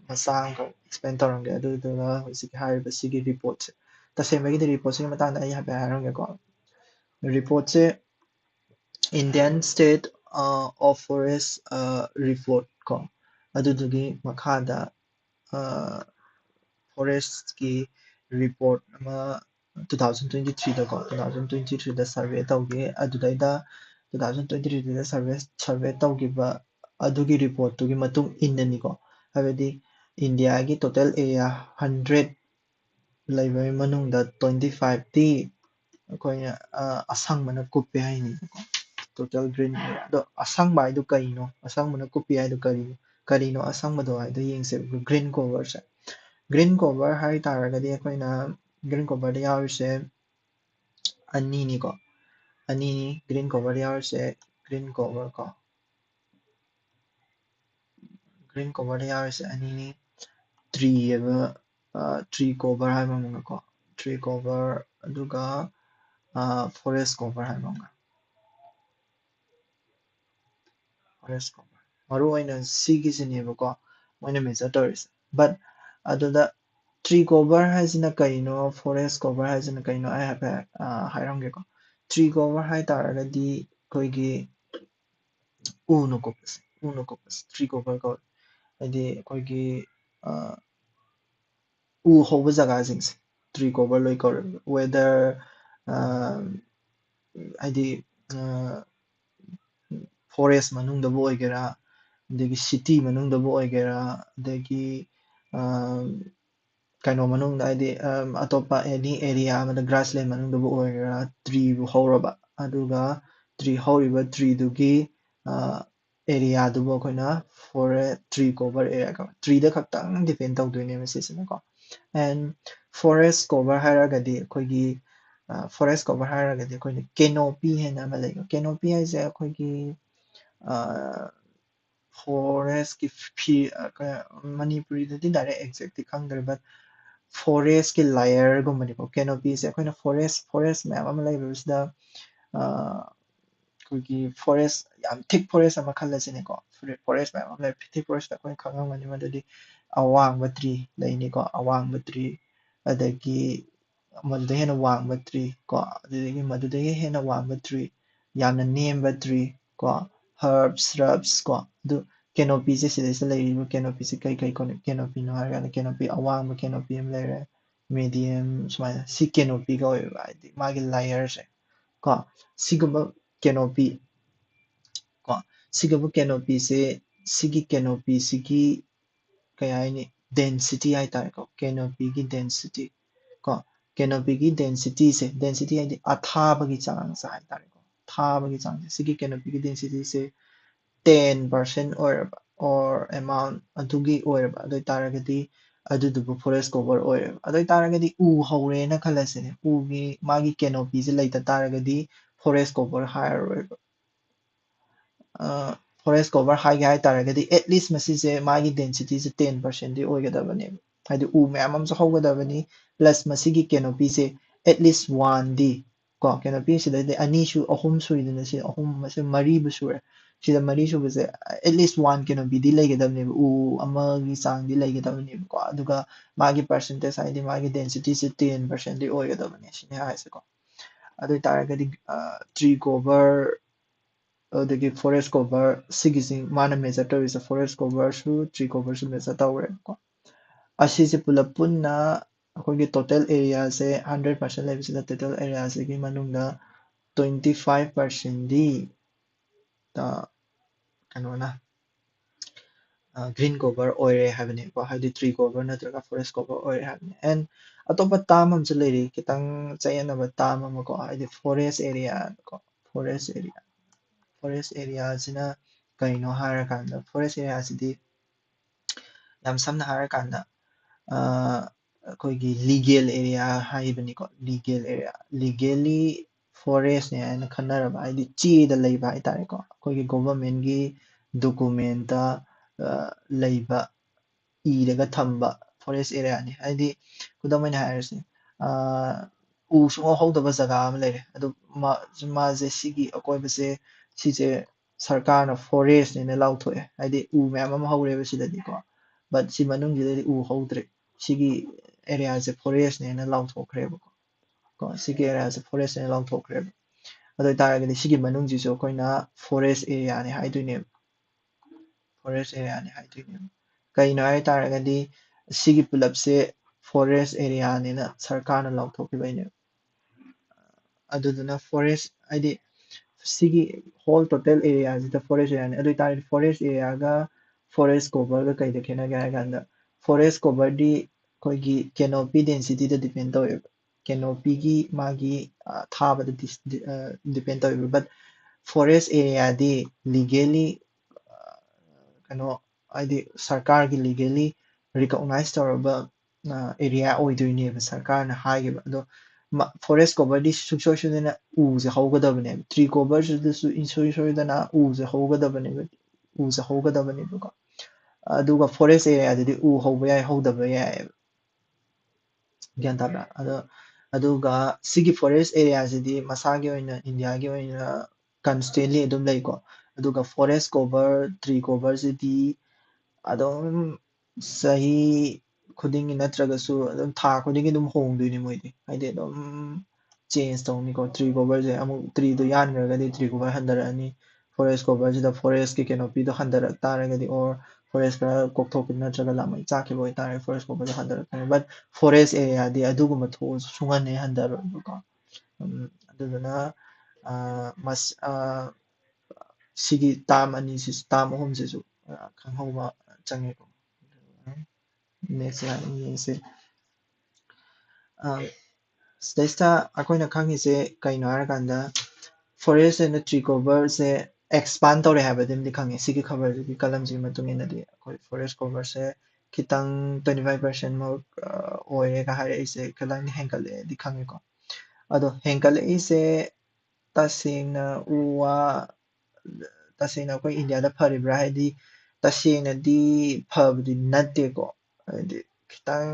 ꯃꯆꯥ ꯑꯃꯈꯛ explain ꯇꯧꯔꯝꯒꯦ꯫ ꯑꯗꯨꯗꯨꯒ ꯍꯧꯖꯤꯛ ꯍꯥꯏꯔꯤꯕ ꯁꯤꯒꯤ report ꯁꯦ, ꯇꯁꯦꯡꯕꯒꯤꯗꯤ report ꯁꯤꯒꯤ ꯃꯇꯥꯡꯗ ꯑꯩ ꯍꯥꯏꯐꯦꯠ ꯍꯥꯏꯔꯝꯒꯦꯀꯣ꯫ Report say Indian State of Forest report ꯀꯣ, ꯑꯗꯨꯗꯨꯒꯤ ꯃꯈꯥꯗ forest ꯀꯤ report ꯑꯃ two thousand twenty three ꯗꯀꯣ, two thousand twenty three ꯗ survey ꯇꯧꯈꯤ꯫ ꯑꯗꯨꯗꯩꯗ two thousand twenty three ꯗ survey survey ꯇꯧꯈꯤꯕ ꯑꯗꯨꯒꯤ report ꯇꯨꯒꯤ ꯃꯇꯨꯡ ꯏꯟꯅꯅꯤꯀꯣ꯫ ꯍꯥꯏꯕꯗꯤ India ꯒꯤ total area hundred ꯂꯩꯕꯒꯤ ꯃꯅꯨꯡꯗ twenty five ꯇꯤ ꯑꯩꯈꯣꯏꯅ, ꯑ, ꯑꯁꯪꯕꯅ ꯀꯨꯞꯄꯦ ꯍꯥꯏꯅꯤꯕꯀꯣ꯫ Total green area꯫ ꯑꯗꯣ ꯑꯁꯪꯕ ꯍꯥꯏꯗꯣ ꯀꯔꯤꯅꯣ? ꯑꯁꯪꯕꯅ ꯀꯨꯞꯄꯤ ꯍꯥꯏꯗꯣ ꯀꯔꯤꯅꯣ? ꯀꯔꯤꯅꯣ ꯑꯁꯪꯕꯗꯣ ꯍꯥꯏꯗꯣ ꯌꯦꯡꯁꯦ꯫ Green cover ꯁꯦ꯫ Green cover ꯍꯥꯏ ꯇꯥꯔꯒꯗꯤ ꯑꯩꯈꯣꯏꯅ green cover ꯗ ꯌꯥꯎꯔꯤꯁꯦ ꯑꯅꯤꯅꯤꯀꯣ꯫ ꯑꯅꯤꯅꯤ green cover ꯗ ꯌꯥꯎꯔꯤꯁꯦ꯫ Green cover ꯀꯣ꯫ Green cover ꯗ ꯌꯥꯎꯔꯤꯁꯦ ꯑꯅꯤꯅꯤ꯫ Tree ꯍꯥꯏꯕ, ꯑ, tree cover ꯍꯥꯏꯕ ꯑꯃꯒꯀꯣ꯫ Tree cover ꯑꯗꯨꯒ, ꯑ, forest cover ꯍꯥꯏꯕ ꯑꯃꯒ꯫ Forest cover꯫ ꯃꯔꯨ ꯑꯣꯏꯅ ꯁꯤꯒꯤꯁꯤꯅꯦꯕꯀꯣ ꯃꯣꯏꯅ measure ꯇꯧꯔꯤꯁꯦ꯫ But ꯑꯗꯨꯗ tree cover ꯍꯥꯏꯁꯤꯅ ꯀꯩꯅꯣ, forest cover ꯍꯥꯏꯁꯤꯅ ꯀꯩꯅꯣ, ꯑꯩ ꯍꯥꯏꯐꯦꯠ, ꯑ, ꯍꯥꯏꯔꯝꯒꯦꯀꯣ꯫ Tree cover ꯍꯥꯏ ꯇꯥꯔꯒꯗꯤ ꯑꯩꯈꯣꯏꯒꯤ ꯎꯅ ꯀꯨꯞꯄꯁꯦ, ꯎꯅ ꯀꯨꯞꯄꯁꯦ tree cover ꯀꯧꯋꯦ꯫ ꯍꯥꯏꯗꯤ ꯑꯩꯈꯣꯏꯒꯤ, ꯑ, ꯎ ꯍꯧꯕ ꯖꯒꯥꯁꯤꯡꯁꯦ tree cover ꯂꯣꯏ ꯀꯧꯔꯦ꯫ Whether, ꯑ, ꯍꯥꯏꯗꯤ, ꯑ, forest ꯃꯅꯨꯡꯗꯕꯨ ꯑꯣꯏꯒꯦꯔꯥ, ꯑꯗꯒꯤ city ꯃꯅꯨꯡꯗꯕꯨ ꯑꯣꯏꯒꯦꯔꯥ, ꯑꯗꯒꯤ, ꯑ, ꯀꯩꯅꯣ ꯃꯅꯨꯡꯗ, ꯍꯥꯏꯗꯤ, ꯑ, ꯑꯇꯣꯞꯄ any area ꯑꯃꯗ grassland ꯃꯅꯨꯡꯗꯕꯨ ꯑꯣꯏꯒꯦꯔꯥ, tree ꯕꯨ ꯍꯧꯔꯕ, ꯑꯗꯨꯒ tree ꯍꯧꯔꯤꯕ tree ꯗꯨꯒꯤ, ꯑ, area ꯗꯨꯕꯨ ꯑꯩꯈꯣꯏꯅ forest tree cover area ꯀꯧꯋꯦ꯫ Tree ꯗ ꯈꯛꯇꯪ depend ꯇꯧꯗꯣꯏꯅꯦꯕ ꯁꯤꯁꯤꯅꯀꯣ꯫ And forest cover ꯍꯥꯏꯔꯒꯗꯤ ꯑꯩꯈꯣꯏꯒꯤ, ꯑ, forest cover ꯍꯥꯏꯔꯒꯗꯤ ꯑꯩꯈꯣꯏꯅ canopy ꯍꯥꯏꯅ ꯑꯃ ꯂꯩꯀꯣ꯫ Canopy ꯍꯥꯏꯁꯦ ꯑꯩꯈꯣꯏꯒꯤ, ꯑ, forest ꯀꯤ ꯐꯤ-, ꯑ, ꯀ-, ꯃꯅꯤꯄꯨꯔꯤꯗꯗꯤ direct exact ꯇꯤ ꯈꯪꯗ꯭ꯔꯦ, but forest ꯀꯤ layer ꯒꯨꯝꯕꯅꯤꯀꯣ꯫ Canopy ꯁꯦ ꯑꯩꯈꯣꯏꯅ forest, forest ꯃꯌꯥꯝ ꯑꯃ ꯂꯩꯕꯁꯤꯗ, ꯑ, ꯑꯩꯈꯣꯏꯒꯤ forest, ꯌꯥꯝ thick forest ꯑꯃ ꯈꯜꯂꯁꯤꯅꯦꯀꯣ꯫ Forest ꯃꯌꯥꯝ ꯑꯃ ꯂꯩ, thick forest ꯑꯩꯈꯣꯏꯅ ꯈꯪꯉꯝꯒꯅꯤ, ꯃꯗꯨꯗꯤ ꯑꯋꯥꯡꯕ tree ꯂꯩꯅꯤꯀꯣ, ꯑꯋꯥꯡꯕ tree, ꯑꯗꯒꯤ ꯃꯗꯨꯗꯩ ꯍꯦꯟꯅ ꯋꯥꯡꯕ tree ꯀꯣ, ꯑꯗꯨꯗꯒꯤ ꯃꯗꯨꯗꯒꯤ ꯍꯦꯟꯅ ꯋꯥꯡꯕ tree, ꯌꯥꯝꯅ ꯅꯦꯝꯕ tree ꯀꯣ, herbs, shrubs ꯀꯣ꯫ ꯑꯗꯨ canopy ꯁꯦ, ꯁꯤꯗꯩꯁꯤꯗ ꯂꯩꯔꯤꯕ canopy ꯁꯦ ꯀꯩ ꯀꯩ ꯀꯣ-, canopy ꯅꯣ ꯍꯥꯏꯔꯀꯥꯟꯗ canopy, ꯑꯋꯥꯡꯕ canopy ꯑꯃ ꯂꯩꯔꯦ, medium ꯁꯨꯃꯥꯏꯅ꯫ ꯁꯤ canopy ꯀꯧꯋꯦꯕ, ꯍꯥꯏꯗꯤ ꯃꯥꯒꯤ layer ꯁꯦ ꯀꯣ꯫ ꯁꯤꯒꯨꯝꯕ canopy ꯀꯣ, ꯁꯤꯒꯨꯝꯕ canopy ꯁꯦ, ꯁꯤꯒꯤ canopy ꯁꯤꯒꯤ ꯀꯩ ꯍꯥꯏꯅꯤ, density ꯍꯥꯏꯇꯥꯔꯦꯀꯣ, canopy ꯒꯤ density ꯀꯣ꯫ Canopy ꯒꯤ density ꯁꯦ, density ꯍꯥꯏꯗꯤ ꯑꯊꯥꯕꯒꯤ ꯆꯥꯡꯁꯦ ꯍꯥꯏꯇꯥꯔꯦꯀꯣ, ꯊꯥꯕꯒꯤ ꯆꯥꯡꯁꯦ꯫ ꯁꯤꯒꯤ canopy ꯒꯤ density ꯁꯦ ten percent ꯑꯣꯏꯔꯕ, or amount ꯑꯗꯨꯒꯤ ꯑꯣꯏꯔꯕ, ꯑꯗꯨ ꯑꯣꯏꯇꯥꯔꯒꯗꯤ ꯑꯗꯨꯗꯨꯕꯨ forest cover ꯑꯣꯏꯔꯦꯕ꯫ ꯑꯗꯨ ꯑꯣꯏꯇꯥꯔꯒꯗꯤ ꯎ ꯍꯧꯔꯦꯅ ꯈꯜꯂꯁꯤꯅꯦ, ꯎꯒꯤ ꯃꯥꯒꯤ canopy ꯁꯦ ꯂꯩꯇ ꯇꯥꯔꯒꯗꯤ forest cover ꯍꯥꯏꯔꯔꯣꯏꯕ꯫ ꯑ, forest cover ꯍꯥꯏꯒꯦ ꯍꯥꯏꯇꯥꯔꯒꯗꯤ at least ꯃꯁꯤꯁꯦ ꯃꯥꯒꯤ density ꯁꯦ ten percent ꯗꯤ ꯑꯣꯏꯒꯗꯕꯅꯦꯕ꯫ ꯍꯥꯏꯗꯤ ꯎ ꯃꯌꯥꯝ ꯑꯃꯁꯨ ꯍꯧꯒꯗꯕꯅꯤ, plus ꯃꯁꯤꯒꯤ canopy say at least one ꯗꯤ ꯀꯣ, canopy ꯁꯤꯗꯩꯗꯤ ꯑꯅꯤ ꯁꯨ, ꯑꯍꯨꯝ ꯁꯨꯏꯗꯅ, ꯁꯤ ꯑꯍꯨꯝ, ꯃꯁꯤ ꯃꯔꯤꯕꯨ ꯁꯨꯔꯦ꯫ ꯁꯤꯗ ꯃꯔꯤ ꯁꯨꯕꯁꯦ at least one canopy ꯗꯤ ꯂꯩꯒꯗꯕꯅꯦꯕ, ꯎ ꯑꯃꯒꯤ ꯆꯥꯡꯗꯤ ꯂꯩꯒꯗꯕꯅꯦꯕꯀꯣ꯫ ꯑꯗꯨꯒ ꯃꯥꯒꯤ percentage ꯍꯥꯏꯗꯤ ꯃꯥꯒꯤ density ꯁꯦ ten percent ꯗꯤ ꯑꯣꯏꯒꯗꯕꯅꯦ, ꯁꯤꯅꯦ ꯍꯥꯏꯁꯦꯀꯣ꯫ ꯑꯗꯨ ꯑꯣꯏꯇꯥꯔꯒꯗꯤ, ꯑ, tree cover, ꯑꯗꯒꯤ forest cover, ꯁꯤꯒꯤꯁꯤ ꯃꯥꯅ measure ꯇꯧꯔꯤꯁꯦ forest cover ꯁꯨ, tree cover ꯁꯨ measure ꯇꯧꯔꯦꯕꯀꯣ꯫ ꯑꯁꯤꯁꯦ ꯄꯨꯂꯞ ꯄꯨꯟꯅ ꯑꯩꯈꯣꯏꯒꯤ total area ꯁꯦ hundred percent ꯂꯩꯕꯁꯤꯗ total area ꯁꯤꯒꯤ ꯃꯅꯨꯡꯗ twenty five percent ꯗꯤ, ꯑ, ꯀꯩꯅꯣꯅ, ꯑ, green cover ꯑꯣꯏꯔꯦ ꯍꯥꯏꯕꯅꯦꯀꯣ, ꯍꯥꯏꯗꯤ tree cover ꯅꯠꯇ꯭ꯔꯒ forest cover ꯑꯣꯏꯔꯦ ꯍꯥꯏꯕꯅꯦ꯫ And ꯑꯇꯣꯞꯄ term ꯑꯃꯁꯨ ꯂꯩꯔꯤ, ꯈꯤꯇꯪ ꯆꯌꯦꯠꯅꯕ term ꯑꯃꯀꯣ, ꯍꯥꯏꯗꯤ forest area ꯀꯣ, forest area꯫ Forest area ꯁꯤꯅ ꯀꯩꯅꯣ ꯍꯥꯏꯔꯀꯥꯟꯗ, forest area ꯁꯤꯗꯤ ꯌꯥꯝ ꯁꯝꯅ ꯍꯥꯏꯔꯀꯥꯟꯗ, ꯑ, ꯑꯩꯈꯣꯏꯒꯤ legal area ꯍꯥꯏꯕꯅꯤꯀꯣ, legal area꯫ Legally forest ꯅꯦ ꯍꯥꯏꯅ ꯈꯟꯅꯔꯕ, ꯍꯥꯏꯗꯤ ꯆꯦꯗ ꯂꯩꯕ ꯍꯥꯏꯇꯥꯔꯦꯀꯣ, ꯑꯩꯈꯣꯏꯒꯤ government ꯀꯤ document ꯇ, ꯑ, ꯂꯩꯕ, ꯏꯔꯒ ꯊꯝꯕ forest area ꯅꯤ꯫ ꯍꯥꯏꯗꯤ ꯈꯨꯗꯝ ꯑꯣꯏꯅ ꯍꯥꯏꯔꯁꯤ, ꯑ, ꯎ ꯁꯨꯡꯍꯧ ꯍꯧꯗꯕ ꯖꯒꯥ ꯑꯃ ꯂꯩꯔꯦ, ꯑꯗꯨ ꯃꯥ-, ꯃꯥꯁꯦ ꯁꯤꯒꯤ ꯑꯀꯣꯏꯕꯁꯦ, ꯁꯤꯁꯦ ꯁꯔꯀꯥꯔꯅ forest ꯅꯦꯅ ꯂꯥꯎꯊꯣꯛꯑꯦ, ꯍꯥꯏꯗꯤ ꯎ ꯃꯌꯥꯝ ꯑꯃ ꯍꯧꯔꯦꯕ ꯁꯤꯗꯗꯤꯀꯣ, but ꯁꯤ ꯃꯅꯨꯡꯁꯤꯗꯗꯤ ꯎ ꯍꯧꯗ꯭ꯔꯦ, ꯁꯤꯒꯤ area ꯁꯦ forest ꯅꯦꯅ ꯂꯥꯎꯊꯣꯛꯈ꯭ꯔꯦꯕꯀꯣ꯫ ꯀꯣ, ꯁꯤꯒꯤ area ꯁꯦ forest ꯅꯦꯅ ꯂꯥꯎꯊꯣꯛꯈ꯭ꯔꯦꯕ꯫ ꯑꯗꯨ ꯑꯣꯏꯇꯥꯔꯒꯗꯤ ꯁꯤꯒꯤ ꯃꯅꯨꯡꯁꯤꯁꯨ ꯑꯩꯈꯣꯏꯅ forest area ꯅꯤ ꯍꯥꯏꯗꯣꯏꯅꯦꯕ꯫ Forest area ꯅꯤ ꯍꯥꯏꯗꯣꯏꯅꯦꯕ꯫ ꯀꯩꯅꯣ ꯍꯥꯏ ꯇꯥꯔꯒꯗꯤ ꯁꯤꯒꯤ ꯄꯨꯂꯞꯁꯦ forest areaꯅꯦꯅ ꯁꯔꯀꯥꯔꯅ ꯂꯥꯎꯊꯣꯛꯈꯤꯕꯩꯅꯦꯕ꯫ ꯑꯗꯨꯗꯨꯅ forest ꯍꯥꯏꯗꯤ ꯁꯤꯒꯤ whole total areaꯁꯤꯗ forest areaꯅꯤ꯫ ꯑꯗꯨ ꯑꯣꯏꯇꯥꯔꯗꯤ forest areaꯒ forest coverꯒ ꯀꯩꯗ ꯈꯦꯠꯅꯒꯦ ꯍꯥꯏ ꯀꯥꯟꯗ, forest coverꯗꯤ ꯑꯩꯈꯣꯏꯒꯤ canopy densityꯗ depend ꯇꯧꯋꯦꯕ꯫ Canopyꯒꯤ ꯃꯥꯒꯤ ꯊꯥꯕꯗ depend ꯇꯧꯋꯦꯕ꯫ But forest areaꯗꯤ legally ꯀꯩꯅꯣ ꯍꯥꯏꯗꯤ ꯁꯔꯀꯥꯔꯒꯤ legally recognize ꯇꯧꯔꯕ area ꯑꯣꯏꯗꯣꯏꯅꯦꯕ ꯁꯔꯀꯥꯔꯅ ꯍꯥꯏꯈꯤꯕ꯫ ꯑꯗꯣ forest coverꯗꯤ ꯁꯨꯡꯁꯣꯏ ꯁꯣꯏꯗꯅ ꯎꯁꯦ ꯍꯧꯒꯗꯕꯅꯦꯕ꯫ Tree coverꯁꯤꯗꯁꯨ ꯏꯟꯁꯣꯏ ꯁꯣꯏꯗꯅ ꯎꯁꯦ ꯍꯧꯒꯗꯕꯅꯦꯕ, ꯎꯁꯦ ꯍꯧꯒꯗꯕꯅꯦꯕꯀꯣ꯫ ꯑꯗꯨꯒ forest areaꯗꯗꯤ ꯎ ꯍꯧꯕ ꯌꯥꯏ, ꯍꯧꯗꯕ ꯌꯥꯏꯑꯕ꯫ ꯒ꯭ꯌꯥꯟ ꯇꯥꯕ꯭ꯔꯥ? ꯑꯗꯣ ꯑꯗꯨꯒ ꯁꯤꯒꯤ forest areaꯁꯤꯗꯤ ꯃꯁꯥꯒꯤ ꯑꯣꯏꯅ ꯏꯟꯗꯤꯌꯥꯒꯤ ꯑꯣꯏꯅ constantly ꯑꯗꯨꯝ ꯂꯩꯀꯣ꯫ ꯑꯗꯨꯒ forest cover, tree coverꯁꯤꯗꯤ ꯑꯗꯨꯝ ꯆꯍꯤ ꯈꯨꯗꯤꯡꯒꯤ ꯅꯠꯇ꯭ꯔꯒꯁꯨ ꯑꯗꯨꯝ ꯊꯥ ꯈꯨꯗꯤꯡꯒꯤ ꯑꯗꯨꯝ ꯍꯣꯡꯗꯣꯏꯅꯤ ꯃꯣꯏꯗꯤ꯫ ꯍꯥꯏꯗꯤ ꯑꯗꯨꯝ change ꯇꯧꯅꯤꯀꯣ꯫ Tree coverꯁꯦ ꯑꯃꯨꯛ treeꯗꯣ ꯌꯥꯟꯈ꯭ꯔꯒꯗꯤ tree cover ꯍꯟꯊꯔꯛꯑꯅꯤ, forest coverꯁꯤꯗ forestꯀꯤ canopyꯗꯣ ꯍꯟꯊꯔꯛ ꯇꯥꯔꯒꯗꯤ, or forest ꯈꯔ ꯀꯣꯛꯊꯣꯛꯈꯤꯕ ꯅꯠꯇ꯭ꯔꯒ ꯂꯥꯃꯩ ꯆꯥꯛꯈꯤꯕ ꯑꯣꯏꯇꯥꯔꯒꯗꯤ forest coverꯗꯣ ꯍꯟꯊꯔꯛꯀꯅꯤ꯫ But forest areaꯗꯤ ꯑꯗꯨꯒꯨꯝꯕ ꯊꯣꯛꯑꯁꯨ ꯁꯨꯡꯍꯟ ꯍꯦꯛ ꯍꯟꯊꯔꯣꯏꯕꯀꯣ꯫ ꯎꯝ, ꯑꯗꯨꯗꯨꯅ ꯁꯤꯒꯤ term ꯑꯅꯤꯁꯤꯁꯨ, term ꯑꯍꯨꯝꯁꯤꯁꯨ ꯈꯪꯍꯧꯕ ꯆꯪꯉꯦꯀꯣ꯫ Next slide ꯌꯦꯡꯁꯤ꯫ ꯁꯤꯗꯩꯁꯤꯗ ꯑꯩꯈꯣꯏꯅ ꯈꯪꯉꯤꯁꯦ ꯀꯩꯅꯣ ꯍꯥꯏꯔꯀꯥꯟꯗ, forest and tree coverꯁꯦ expand ꯇꯧꯔꯦ ꯍꯥꯏꯕꯗꯨꯃꯗꯤ ꯈꯪꯉꯦ ꯁꯤꯒꯤ ꯈꯕꯔꯁꯤꯒꯤ ꯀꯂꯝꯁꯤꯒꯤ ꯃꯇꯨꯡ ꯏꯟꯅꯗꯤ꯫ ꯑꯩꯈꯣꯏ forest coverꯁꯦ ꯈꯤꯇꯪ twenty five percent ꯃꯨꯛ ꯑꯣꯏꯔꯦꯒ ꯍꯥꯏꯔꯛꯏꯁꯦ ꯈꯤꯇꯪꯗꯤ ꯍꯦꯟꯒꯠꯂꯛꯑꯦꯗꯤ ꯈꯪꯉꯦꯀꯣ꯫ ꯑꯗꯣ ꯍꯦꯟꯒꯠꯂꯛꯏꯁꯦ ꯇꯁꯦꯡꯅ ꯎ ꯋꯥ, ꯇꯁꯦꯡꯅ ꯑꯩꯈꯣꯏ ꯏꯟꯗꯤꯌꯥꯗ ꯐꯔꯤꯕ꯭ꯔꯥ? ꯍꯥꯏꯗꯤ ꯇꯁꯦꯡꯅꯗꯤ ꯐꯕꯗꯤ ꯅꯠꯇꯦꯀꯣ꯫ ꯍꯥꯏꯗꯤ ꯈꯤꯇꯪ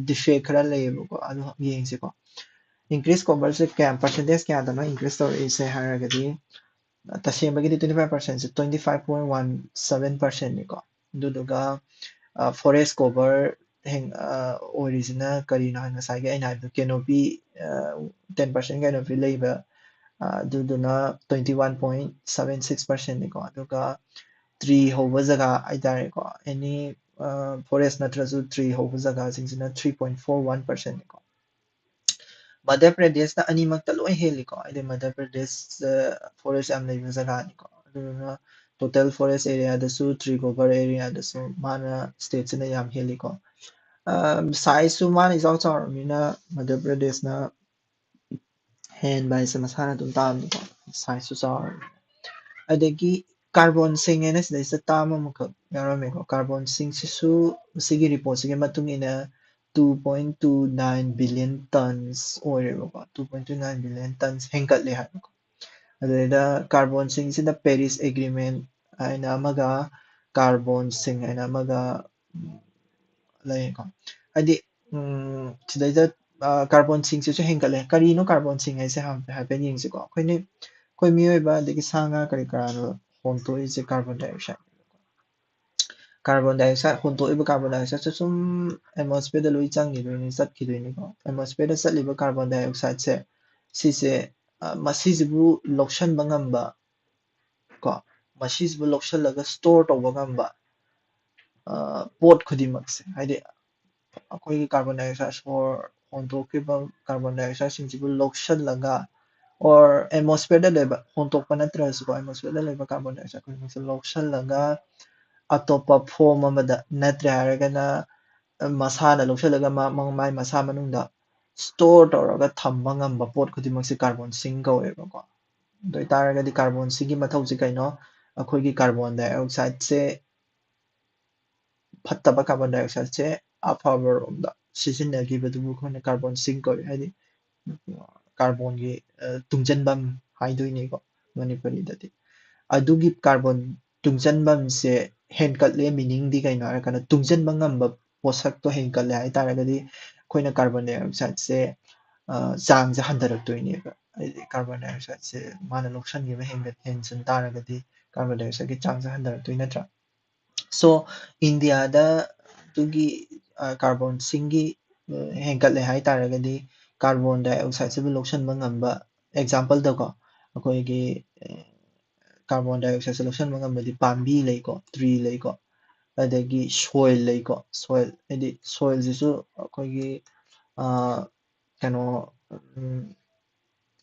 defect ꯈꯔ ꯂꯩꯌꯦꯕꯀꯣ꯫ ꯑꯗꯨ ꯌꯦꯡꯁꯤꯀꯣ꯫ Increase coverꯁꯦ ꯀꯌꯥꯝ, percentage ꯀꯌꯥꯗꯅꯣ increase ꯇꯧꯔꯛꯏꯁꯦ ꯍꯥꯏꯔꯒꯗꯤ, ꯇꯁꯦꯡꯕꯒꯤꯗꯤ twenty five percentꯁꯦ twenty five point one seven percentꯅꯤꯀꯣ꯫ ꯑꯗꯨꯗꯨꯒ forest cover ꯑꯣꯏꯔꯤꯁꯤꯅ ꯀꯔꯤꯅꯣ ꯍꯥꯏ, ꯉꯁꯥꯏꯒꯤ ꯑꯩꯅ ꯍꯥꯏꯕꯗꯣ canopy, ten percent canopy ꯂꯩꯕ, ꯑꯗꯨꯗꯨꯅ twenty one point seven six percentꯅꯤꯀꯣ꯫ ꯑꯗꯨꯒ tree ꯍꯧꯕ ꯖꯒꯥ ꯍꯥꯏꯇꯥꯔꯦꯀꯣ, any forest ꯅꯠꯇ꯭ꯔꯁꯨ tree ꯍꯧꯕ ꯖꯒꯥꯁꯤꯡꯁꯤꯅ three point four one percent ꯅꯤꯀꯣ꯫ ꯃꯙ꯭ꯌ ꯄ꯭ꯔꯗꯦꯁꯅ ꯑꯅꯤꯃꯛꯇ ꯂꯣꯏ ꯍꯦꯜꯂꯤꯀꯣ, ꯍꯥꯏꯗꯤ ꯃꯙ꯭ꯌ ꯄ꯭ꯔꯗꯦꯁ forest ꯌꯥꯝ ꯂꯩꯕ ꯖꯒꯥꯅꯤꯀꯣ꯫ ꯑꯗꯨꯗꯨꯅ total forest areaꯗꯁꯨ tree cover areaꯗꯁꯨ ꯃꯥꯅ stateꯁꯤꯅ ꯌꯥꯝ ꯍꯦꯜꯂꯤꯀꯣ꯫ Sizeꯁꯨ ꯃꯥꯅ ꯏꯆꯥꯎ ꯆꯥꯎꯔꯕꯅꯤꯅ ꯃꯙ꯭ꯌ ꯄ꯭ꯔꯗꯦꯁꯅ ꯍꯦꯟꯕ ꯍꯥꯏꯁꯦ ꯃꯁꯥꯅ ꯑꯗꯨꯝ ꯇꯥꯕꯅꯤꯀꯣ, sizeꯁꯨ ꯆꯥꯎꯔꯕꯅꯤꯅ꯫ ꯑꯗꯒꯤ carbon sink ꯍꯥꯏꯅ ꯁꯤꯗꯩꯁꯤꯗ term ꯑꯃꯈꯛ ꯌꯥꯎꯔꯝꯃꯦꯀꯣ꯫ Carbon sinkꯁꯤꯁꯨ ꯃꯁꯤꯒꯤ reportꯁꯤꯒꯤ ꯃꯇꯨꯡ ꯏꯟꯅ two point two nine billion tons ꯑꯣꯏꯔꯦꯕꯀꯣ, two point two nine billion tons ꯍꯦꯟꯒꯠꯂꯦ ꯍꯥꯏꯕꯀꯣ꯫ ꯑꯗꯨꯗꯩꯗ carbon sinkꯁꯤꯗ Paris Agreement ꯍꯥꯏꯅ ꯑꯃꯒ carbon sink ꯍꯥꯏꯅ ꯑꯃꯒ ꯂꯩꯀꯣ꯫ ꯍꯥꯏꯗꯤ ꯁꯤꯗꯩꯗ carbon sinkꯁꯤꯁꯨ ꯍꯦꯟꯒꯠꯂꯦ꯫ ꯀꯔꯤꯅꯣ carbon sink ꯍꯥꯏꯁꯦ ꯍꯥꯏꯐꯦꯠ ꯌꯦꯡꯁꯤꯀꯣ꯫ ꯑꯩꯈꯣꯏꯅ, ꯑꯩꯈꯣꯏ ꯃꯤꯑꯣꯏꯕ ꯑꯗꯒꯤ ꯁꯥ ꯉꯥ ꯀꯔꯤ ꯀꯔꯥꯅ ꯍꯣꯟꯗꯣꯛꯏꯁꯦ carbon dioxide꯫ Carbon dioxide ꯍꯣꯟꯗꯣꯛꯏꯕ carbon dioxideꯁꯦ ꯁꯨꯝ atmosphereꯗ ꯂꯣꯏ ꯆꯪꯈꯤꯗꯣꯏꯅꯤ, ꯆꯠꯈꯤꯗꯣꯏꯅꯤꯀꯣ꯫ Atmosphereꯗ ꯆꯠꯂꯤꯕ carbon dioxideꯁꯦ ꯁꯤꯁꯦ ꯃꯁꯤꯁꯤꯕꯨ ꯂꯧꯁꯤꯟꯕ ꯉꯝꯕ ꯀꯣ, ꯃꯁꯤꯁꯤꯕꯨ ꯂꯧꯁꯤꯜꯂꯒ store ꯇꯧꯕ ꯉꯝꯕ ꯄꯣꯠ ꯈꯨꯗꯤꯡꯃꯛꯁꯦ, ꯍꯥꯏꯗꯤ ꯑꯩꯈꯣꯏꯒꯤ carbon dioxide ꯁꯣꯔ ꯍꯣꯟꯗꯣꯛꯈꯤꯕ carbon dioxideꯁꯤꯡꯁꯤꯕꯨ ꯂꯧꯁꯤꯜꯂꯒ, or atmosphereꯗ ꯂꯩꯕ, ꯍꯣꯟꯗꯣꯛꯄ ꯅꯠꯇ꯭ꯔꯒꯁꯨꯀꯣ, atmosphereꯗ ꯂꯩꯕ carbon dioxide ꯈꯨꯗꯤꯡꯃꯛꯁꯦ ꯂꯧꯁꯤꯜꯂꯒ ꯑꯇꯣꯞꯄ form ꯑꯃꯗ, ꯅꯠꯇ꯭ꯔꯦ ꯍꯥꯏꯔꯒꯅ ꯃꯁꯥꯅ ꯂꯧꯁꯤꯜꯂꯒ ꯃꯥꯏ ꯃꯁꯥ ꯃꯅꯨꯡꯗ store ꯇꯧꯔꯒ ꯊꯝꯕ ꯉꯝꯕ ꯄꯣꯠ ꯈꯨꯗꯤꯡꯃꯛꯁꯦ carbon sink ꯀꯧꯋꯦꯕꯀꯣ꯫ ꯑꯗꯨ ꯑꯣꯏꯇꯥꯔꯒꯗꯤ carbon sinkꯀꯤ ꯃꯊꯧꯁꯦ ꯀꯩꯅꯣ? ꯑꯩꯈꯣꯏꯒꯤ carbon dioxideꯁꯦ, ꯐꯠꯇꯕ carbon dioxideꯁꯦ ꯑꯐꯕꯔꯣꯝꯗ ꯁꯤꯖꯤꯟꯅꯈꯤꯕꯗꯨꯕꯨ ꯑꯩꯈꯣꯏꯅ carbon sink ꯀꯧꯏ, ꯍꯥꯏꯗꯤ carbonꯒꯤ ꯇꯨꯡꯁꯤꯟꯐꯝ ꯍꯥꯏꯗꯣꯏꯅꯤꯀꯣ ꯃꯅꯤꯄꯨꯔꯤꯗꯗꯤ꯫ ꯑꯗꯨꯒꯤ carbon ꯇꯨꯡꯁꯤꯟꯐꯝꯁꯦ ꯍꯦꯟꯀꯠꯂꯦ meaningꯗꯤ ꯀꯩꯅꯣ ꯍꯥꯏꯔꯀꯥꯟꯗ, ꯇꯨꯡꯁꯤꯟꯕ ꯉꯝꯕ ꯄꯣꯠꯁꯛꯇꯣ ꯍꯦꯟꯀꯠꯂꯦ ꯍꯥꯏꯇꯥꯔꯒꯗꯤ ꯑꯩꯈꯣꯏꯅ carbon dioxideꯁꯦ ꯆꯥꯡꯁꯦ ꯍꯟꯊꯔꯛꯇꯣꯏꯅꯦꯕ꯫ ꯍꯥꯏꯗꯤ carbon dioxideꯁꯦ ꯃꯥꯅ ꯂꯧꯁꯤꯟꯈꯤꯕ ꯍꯦꯟꯒꯠ ꯍꯦꯟꯖꯤꯟ ꯇꯥꯔꯒꯗꯤ carbon dioxideꯀꯤ ꯆꯥꯡꯁꯦ ꯍꯟꯊꯔꯛꯇꯣꯏ ꯅꯠꯇ꯭ꯔꯥ? So Indiaꯗ ꯑꯗꯨꯒꯤ carbon sinkꯀꯤ ꯍꯦꯟꯒꯠꯂꯦ ꯍꯥꯏꯇꯥꯔꯒꯗꯤ carbon dioxideꯁꯤꯕꯨ ꯂꯧꯁꯤꯟꯕ ꯉꯝꯕ, exampleꯗꯀꯣ, ꯑꯩꯈꯣꯏꯒꯤ carbon dioxideꯁꯦ ꯂꯧꯁꯤꯟꯕ ꯉꯝꯕꯗꯤ ꯄꯥꯝꯕꯤ ꯂꯩꯀꯣ, tree ꯂꯩꯀꯣ, ꯑꯗꯒꯤ soil ꯂꯩꯀꯣ, soil ꯍꯥꯏꯗꯤ soilꯁꯤꯁꯨ ꯑꯩꯈꯣꯏꯒꯤ ꯀꯩꯅꯣ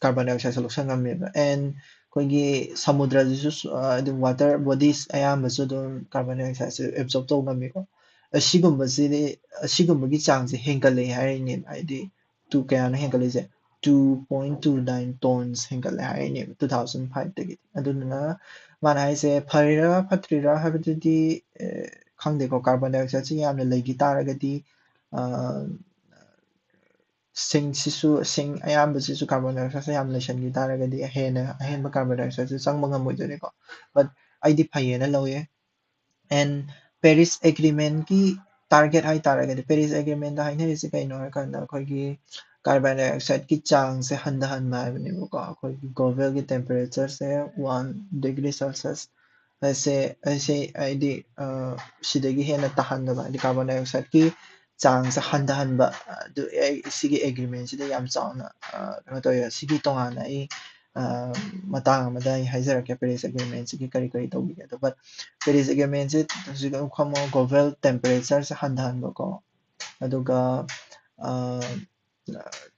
carbon dioxideꯁꯦ ꯂꯧꯁꯟ ꯉꯝꯃꯦꯕ꯫ And ꯑꯩꯈꯣꯏꯒꯤ ꯁꯃꯨꯗ꯭ꯔꯗꯁꯨ ꯑꯗꯨꯝ water bodies ꯑꯌꯥꯝꯕꯁꯨ ꯑꯗꯨꯝ carbon dioxideꯁꯦ absorb ꯇꯧꯕ ꯉꯝꯃꯤꯀꯣ꯫ ꯑꯁꯤꯒꯨꯝꯕꯁꯤꯗꯤ ꯑꯁꯤꯒꯨꯝꯕꯒꯤ ꯆꯥꯡꯁꯦ ꯍꯦꯟꯒꯠꯂꯛꯑꯦ ꯍꯥꯏꯔꯤꯅꯦꯕ꯫ ꯍꯥꯏꯗꯤ ꯇꯨ ꯀꯌꯥꯅꯣ ꯍꯦꯟꯒꯠꯂꯛꯏꯁꯦ? Two point two nine tons ꯍꯦꯟꯒꯠꯂꯦ ꯍꯥꯏꯔꯤꯅꯦꯕ two thousand fiveꯇꯒꯤꯗꯤ꯫ ꯑꯗꯨꯗꯨꯅ ꯃꯥꯅ ꯍꯥꯏꯁꯦ ꯐꯔꯤꯔꯥ ꯐꯠꯇ꯭ꯔꯤꯔꯥ ꯍꯥꯏꯕꯗꯨꯗꯤ ꯈꯪꯗꯦꯀꯣ꯫ Carbon dioxideꯁꯦ ꯌꯥꯝꯅ ꯂꯩꯈꯤ ꯇꯥꯔꯒꯗꯤ ꯁꯤꯡꯁꯤꯁꯨ ꯁꯤꯡ ꯑꯌꯥꯝꯕꯁꯤꯁꯨ carbon dioxideꯁꯦ ꯌꯥꯝ ꯂꯩꯁꯟꯈꯤ ꯇꯥꯔꯒꯗꯤ ꯍꯦꯟꯅ ꯑꯍꯦꯟꯕ carbon dioxideꯁꯦ ꯆꯪꯕ ꯉꯝꯃꯣꯏꯗꯣꯏꯅꯤꯀꯣ꯫ But ꯑꯩꯗꯤ ꯐꯩꯌꯦꯅ ꯂꯧꯋꯦ꯫ And Paris Agreementꯀꯤ target ꯍꯥꯏ ꯇꯥꯔꯒꯗꯤ Paris Agreementꯇ ꯍꯥꯏꯅꯔꯤꯁꯦ ꯀꯩꯅꯣ ꯍꯥꯏꯔꯀꯥꯟꯗ ꯑꯩꯈꯣꯏꯒꯤ carbon dioxideꯀꯤ ꯆꯥꯡꯁꯦ ꯍꯟꯊꯍꯟꯕ ꯍꯥꯏꯕꯅꯦꯕꯀꯣ꯫ ꯑꯩꯈꯣꯏꯒꯤ globalꯒꯤ temperatureꯁꯦ one degree Celsius ꯁꯦ ꯑꯩꯁꯦ ꯍꯥꯏꯗꯤ ꯁꯤꯗꯒꯤ ꯍꯦꯟꯅ ꯇꯥꯍꯟꯗꯕ ꯍꯥꯏꯗꯤ carbon dioxideꯀꯤ ꯆꯥꯡꯁꯦ ꯍꯟꯊꯍꯟꯕ꯫ ꯑꯗꯨ ꯑꯩ ꯁꯤꯒꯤ agreementꯁꯤꯗ ꯌꯥꯝ ꯆꯥꯎꯅ ꯀꯩꯅꯣ ꯇꯧꯋꯦ꯫ ꯁꯤꯒꯤ ꯇꯣꯉꯥꯟꯅ ꯑꯩ ꯃꯇꯥꯡ ꯑꯃꯗ ꯑꯩ ꯍꯥꯏꯖꯔꯛꯀꯦ Paris Agreementꯁꯤꯒꯤ ꯀꯔꯤ ꯀꯔꯤ ꯇꯧꯕꯤꯒꯦ ꯑꯗꯣ꯫ But Paris Agreementꯁꯤ ꯍꯧꯖꯤꯛ ꯑꯃꯨꯛ ꯈꯪꯉꯣ global temperatureꯁꯦ ꯍꯟꯊꯍꯟꯕꯀꯣ꯫ ꯑꯗꯨꯒ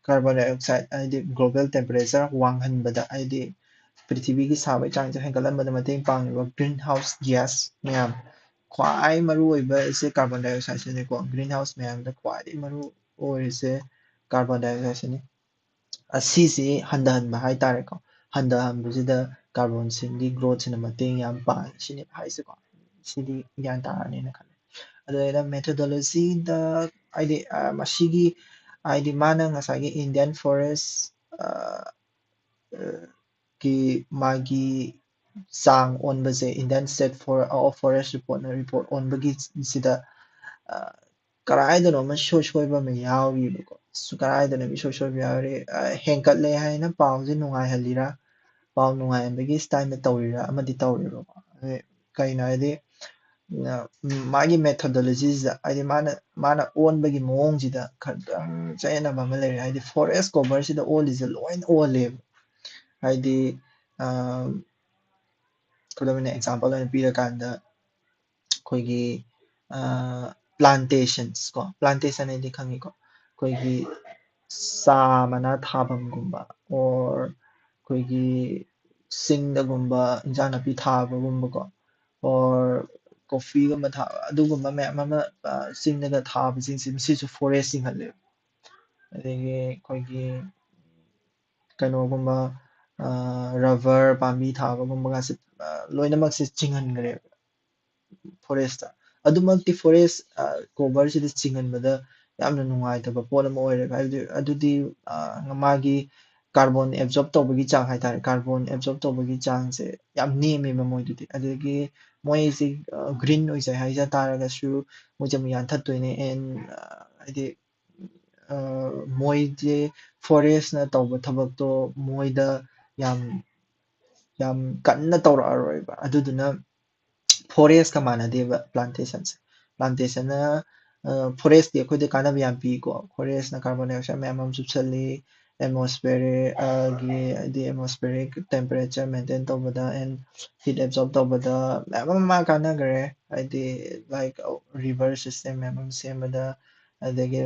carbon dioxide ꯍꯥꯏꯗꯤ global temperature ꯋꯥꯡꯍꯟꯕꯗ ꯍꯥꯏꯗꯤ ꯄ꯭ꯔꯤꯊꯤꯕꯤꯒꯤ ꯁꯥꯕꯒꯤ ꯆꯥꯡꯁꯦ ꯍꯦꯟꯒꯠꯍꯟꯕꯗ ꯃꯇꯦꯡ ꯄꯥꯡꯉꯤꯕ greenhouse gas ꯃꯌꯥꯝ ꯈ꯭ꯋꯥꯏ ꯃꯔꯨ ꯑꯣꯏꯕꯁꯦ carbon dioxideꯁꯤꯅꯤꯀꯣ꯫ Greenhouse ꯃꯌꯥꯝꯗ ꯈ꯭ꯋꯥꯏꯗꯒꯤ ꯃꯔꯨ ꯑꯣꯏꯔꯤꯁꯦ carbon dioxideꯁꯤꯅꯤ꯫ ꯑꯁꯤꯁꯤ ꯍꯟꯊꯍꯟꯕ ꯍꯥꯏꯇꯥꯔꯦꯀꯣ꯫ ꯍꯟꯊꯍꯟꯕꯁꯤꯗ carbonꯁꯤꯡꯒꯤ growthꯁꯤꯅ ꯃꯇꯦꯡ ꯌꯥꯝ ꯄꯥꯡꯉꯤ ꯁꯤꯅꯦꯕ ꯍꯥꯏꯁꯦꯀꯣ꯫ ꯁꯤꯗꯤ ꯒ꯭ꯌꯥꯟ ꯇꯥꯔꯅꯤꯅ ꯈꯜꯂꯦ꯫ ꯑꯗꯨꯗ methodologyꯗ ꯍꯥꯏꯗꯤ ꯃꯁꯤꯒꯤ ꯍꯥꯏꯗꯤ ꯃꯥꯅ ꯉꯁꯥꯏꯒꯤ Indian forest ꯀꯤ ꯃꯥꯒꯤ ꯆꯥꯡ ꯑꯣꯟꯕꯁꯦ Indian State Forest Reportꯅ report ꯑꯣꯟꯕꯒꯤꯁꯤꯗ ꯀꯗꯥꯏꯗꯅꯣ ꯑꯃ ꯏꯁꯣꯏ ꯁꯣꯏꯕ ꯑꯃ ꯌꯥꯎꯔꯤꯕꯀꯣ꯫ ꯀꯗꯥꯏꯗꯅꯣ ꯏꯁꯣꯏ ꯁꯣꯏꯕ ꯌꯥꯎꯔꯤ꯫ ꯍꯦꯟꯀꯠꯂꯦ ꯍꯥꯏꯅ ꯄꯥꯎꯁꯦ ꯅꯨꯡꯉꯥꯏꯍꯜꯂꯤꯔꯥ, ꯄꯥꯎ ꯅꯨꯡꯉꯥꯏꯍꯟꯕꯒꯤ styleꯗ ꯇꯧꯔꯤꯔꯥ ꯑꯃꯗꯤ ꯇꯧꯔꯤꯕꯀꯣ꯫ ꯀꯩꯅꯣ ꯍꯥꯏꯗꯤ ꯃꯥꯒꯤ methodologyꯁꯤꯗ ꯍꯥꯏꯗꯤ ꯃꯥꯅ ꯃꯥꯅ ꯑꯣꯟꯕꯒꯤ ꯃꯑꯣꯡꯁꯤꯗ ꯈꯤꯇꯪ ꯆꯌꯦꯠꯅꯕ ꯑꯃ ꯂꯩꯔꯦ꯫ ꯍꯥꯏꯗꯤ forest coverꯁꯤꯗ ꯑꯣꯜꯂꯤꯁꯦ ꯂꯣꯏꯅ ꯑꯣꯜꯂꯦꯕ꯫ ꯍꯥꯏꯗꯤ ꯈꯨꯗꯝ ꯑꯣꯏꯅ example ꯑꯣꯏꯅ ꯄꯤꯔꯀꯥꯟꯗ ꯑꯩꯈꯣꯏꯒꯤ plantations ꯀꯣ, plantation ꯍꯥꯏꯗꯤ ꯈꯪꯉꯤꯀꯣ, ꯑꯩꯈꯣꯏꯒꯤ ꯆꯥ ꯃꯅꯥ ꯊꯥꯐꯝꯒꯨꯝꯕ, or ꯑꯩꯈꯣꯏꯒꯤ ꯆꯤꯡꯗꯒꯨꯝꯕ ꯏꯟꯖꯥꯡ ꯅꯥꯄꯤ ꯊꯥꯕꯒꯨꯝꯕꯀꯣ, or coffeeꯒꯨꯝꯕ ꯊꯥꯕ, ꯑꯗꯨꯒꯨꯝꯕ ꯃꯌꯥꯝ ꯑꯃ ꯆꯤꯡꯗꯒ ꯊꯥꯕꯁꯤꯡꯁꯦ, ꯃꯁꯤꯁꯨ forest ꯆꯤꯡꯍꯜꯂꯦꯕ꯫ ꯑꯗꯒꯤ ꯑꯩꯈꯣꯏꯒꯤ ꯀꯩꯅꯣꯒꯨꯝꯕ rubber ꯄꯥꯝꯕꯤ ꯊꯥꯕꯒꯨꯝꯕꯒꯁꯦ ꯂꯣꯏꯅꯃꯛꯁꯦ ꯆꯤꯡꯍꯟꯈ꯭ꯔꯦꯕ forestꯇ꯫ ꯑꯗꯨꯃꯛꯇꯤ forest coverꯁꯤꯗ ꯆꯤꯡꯍꯟꯕꯗ ꯌꯥꯝꯅ ꯅꯨꯡꯉꯥꯏꯇꯕ ꯄꯣꯠ ꯑꯃ ꯑꯣꯏꯔꯦꯕ꯫ ꯍꯥꯏꯕꯗꯤ ꯑꯗꯨꯗꯤ ꯃꯥꯒꯤ carbon absorb ꯇꯧꯕꯒꯤ ꯆꯥꯡ ꯍꯥꯏꯇꯥꯔꯦ, carbon absorb ꯇꯧꯕꯒꯤ ꯆꯥꯡꯁꯦ ꯌꯥꯝ ꯅꯦꯝꯃꯦꯕ ꯃꯣꯏꯗꯨꯗꯤ꯫ ꯑꯗꯒꯤ ꯃꯣꯏꯁꯤ green ꯑꯣꯏꯖꯩ ꯍꯥꯏꯖ ꯇꯥꯔꯒꯁꯨ ꯃꯣꯏꯁꯦ ꯑꯃꯨꯛ ꯌꯥꯟꯊꯠꯇꯣꯏꯅꯦ꯫ And ꯍꯥꯏꯗꯤ ꯃꯣꯏꯁꯦ forestꯅ ꯇꯧꯕ ꯊꯕꯛꯇꯣ ꯃꯣꯏꯗ ꯌꯥꯝ ꯌꯥꯝ ꯀꯟꯅ ꯇꯧꯔꯛꯑꯔꯣꯏꯕ꯫ ꯑꯗꯨꯗꯨꯅ forestꯀ ꯃꯥꯟꯅꯗꯦꯕ plantationꯁꯦ꯫ Plantationꯅ forestꯇꯤ ꯑꯩꯈꯣꯏꯗ ꯀꯥꯟꯅꯕ ꯌꯥꯝ ꯄꯤꯀꯣ꯫ Forestꯅ carbon dioxide ꯃꯌꯥꯝ ꯑꯃ ꯆꯨꯞꯁꯜꯂꯤ, atmosphere ꯒꯤ ꯍꯥꯏꯗꯤ atmospheric temperature maintain ꯇꯧꯕꯗ and heat absorb ꯇꯧꯕꯗ ꯃꯌꯥꯝ ꯑꯃ ꯃꯥ ꯀꯥꯟꯅꯈ꯭ꯔꯦ꯫ ꯍꯥꯏꯗꯤ like river system ꯃꯌꯥꯝ ꯑꯃ ꯁꯦꯝꯕꯗ, ꯑꯗꯒꯤ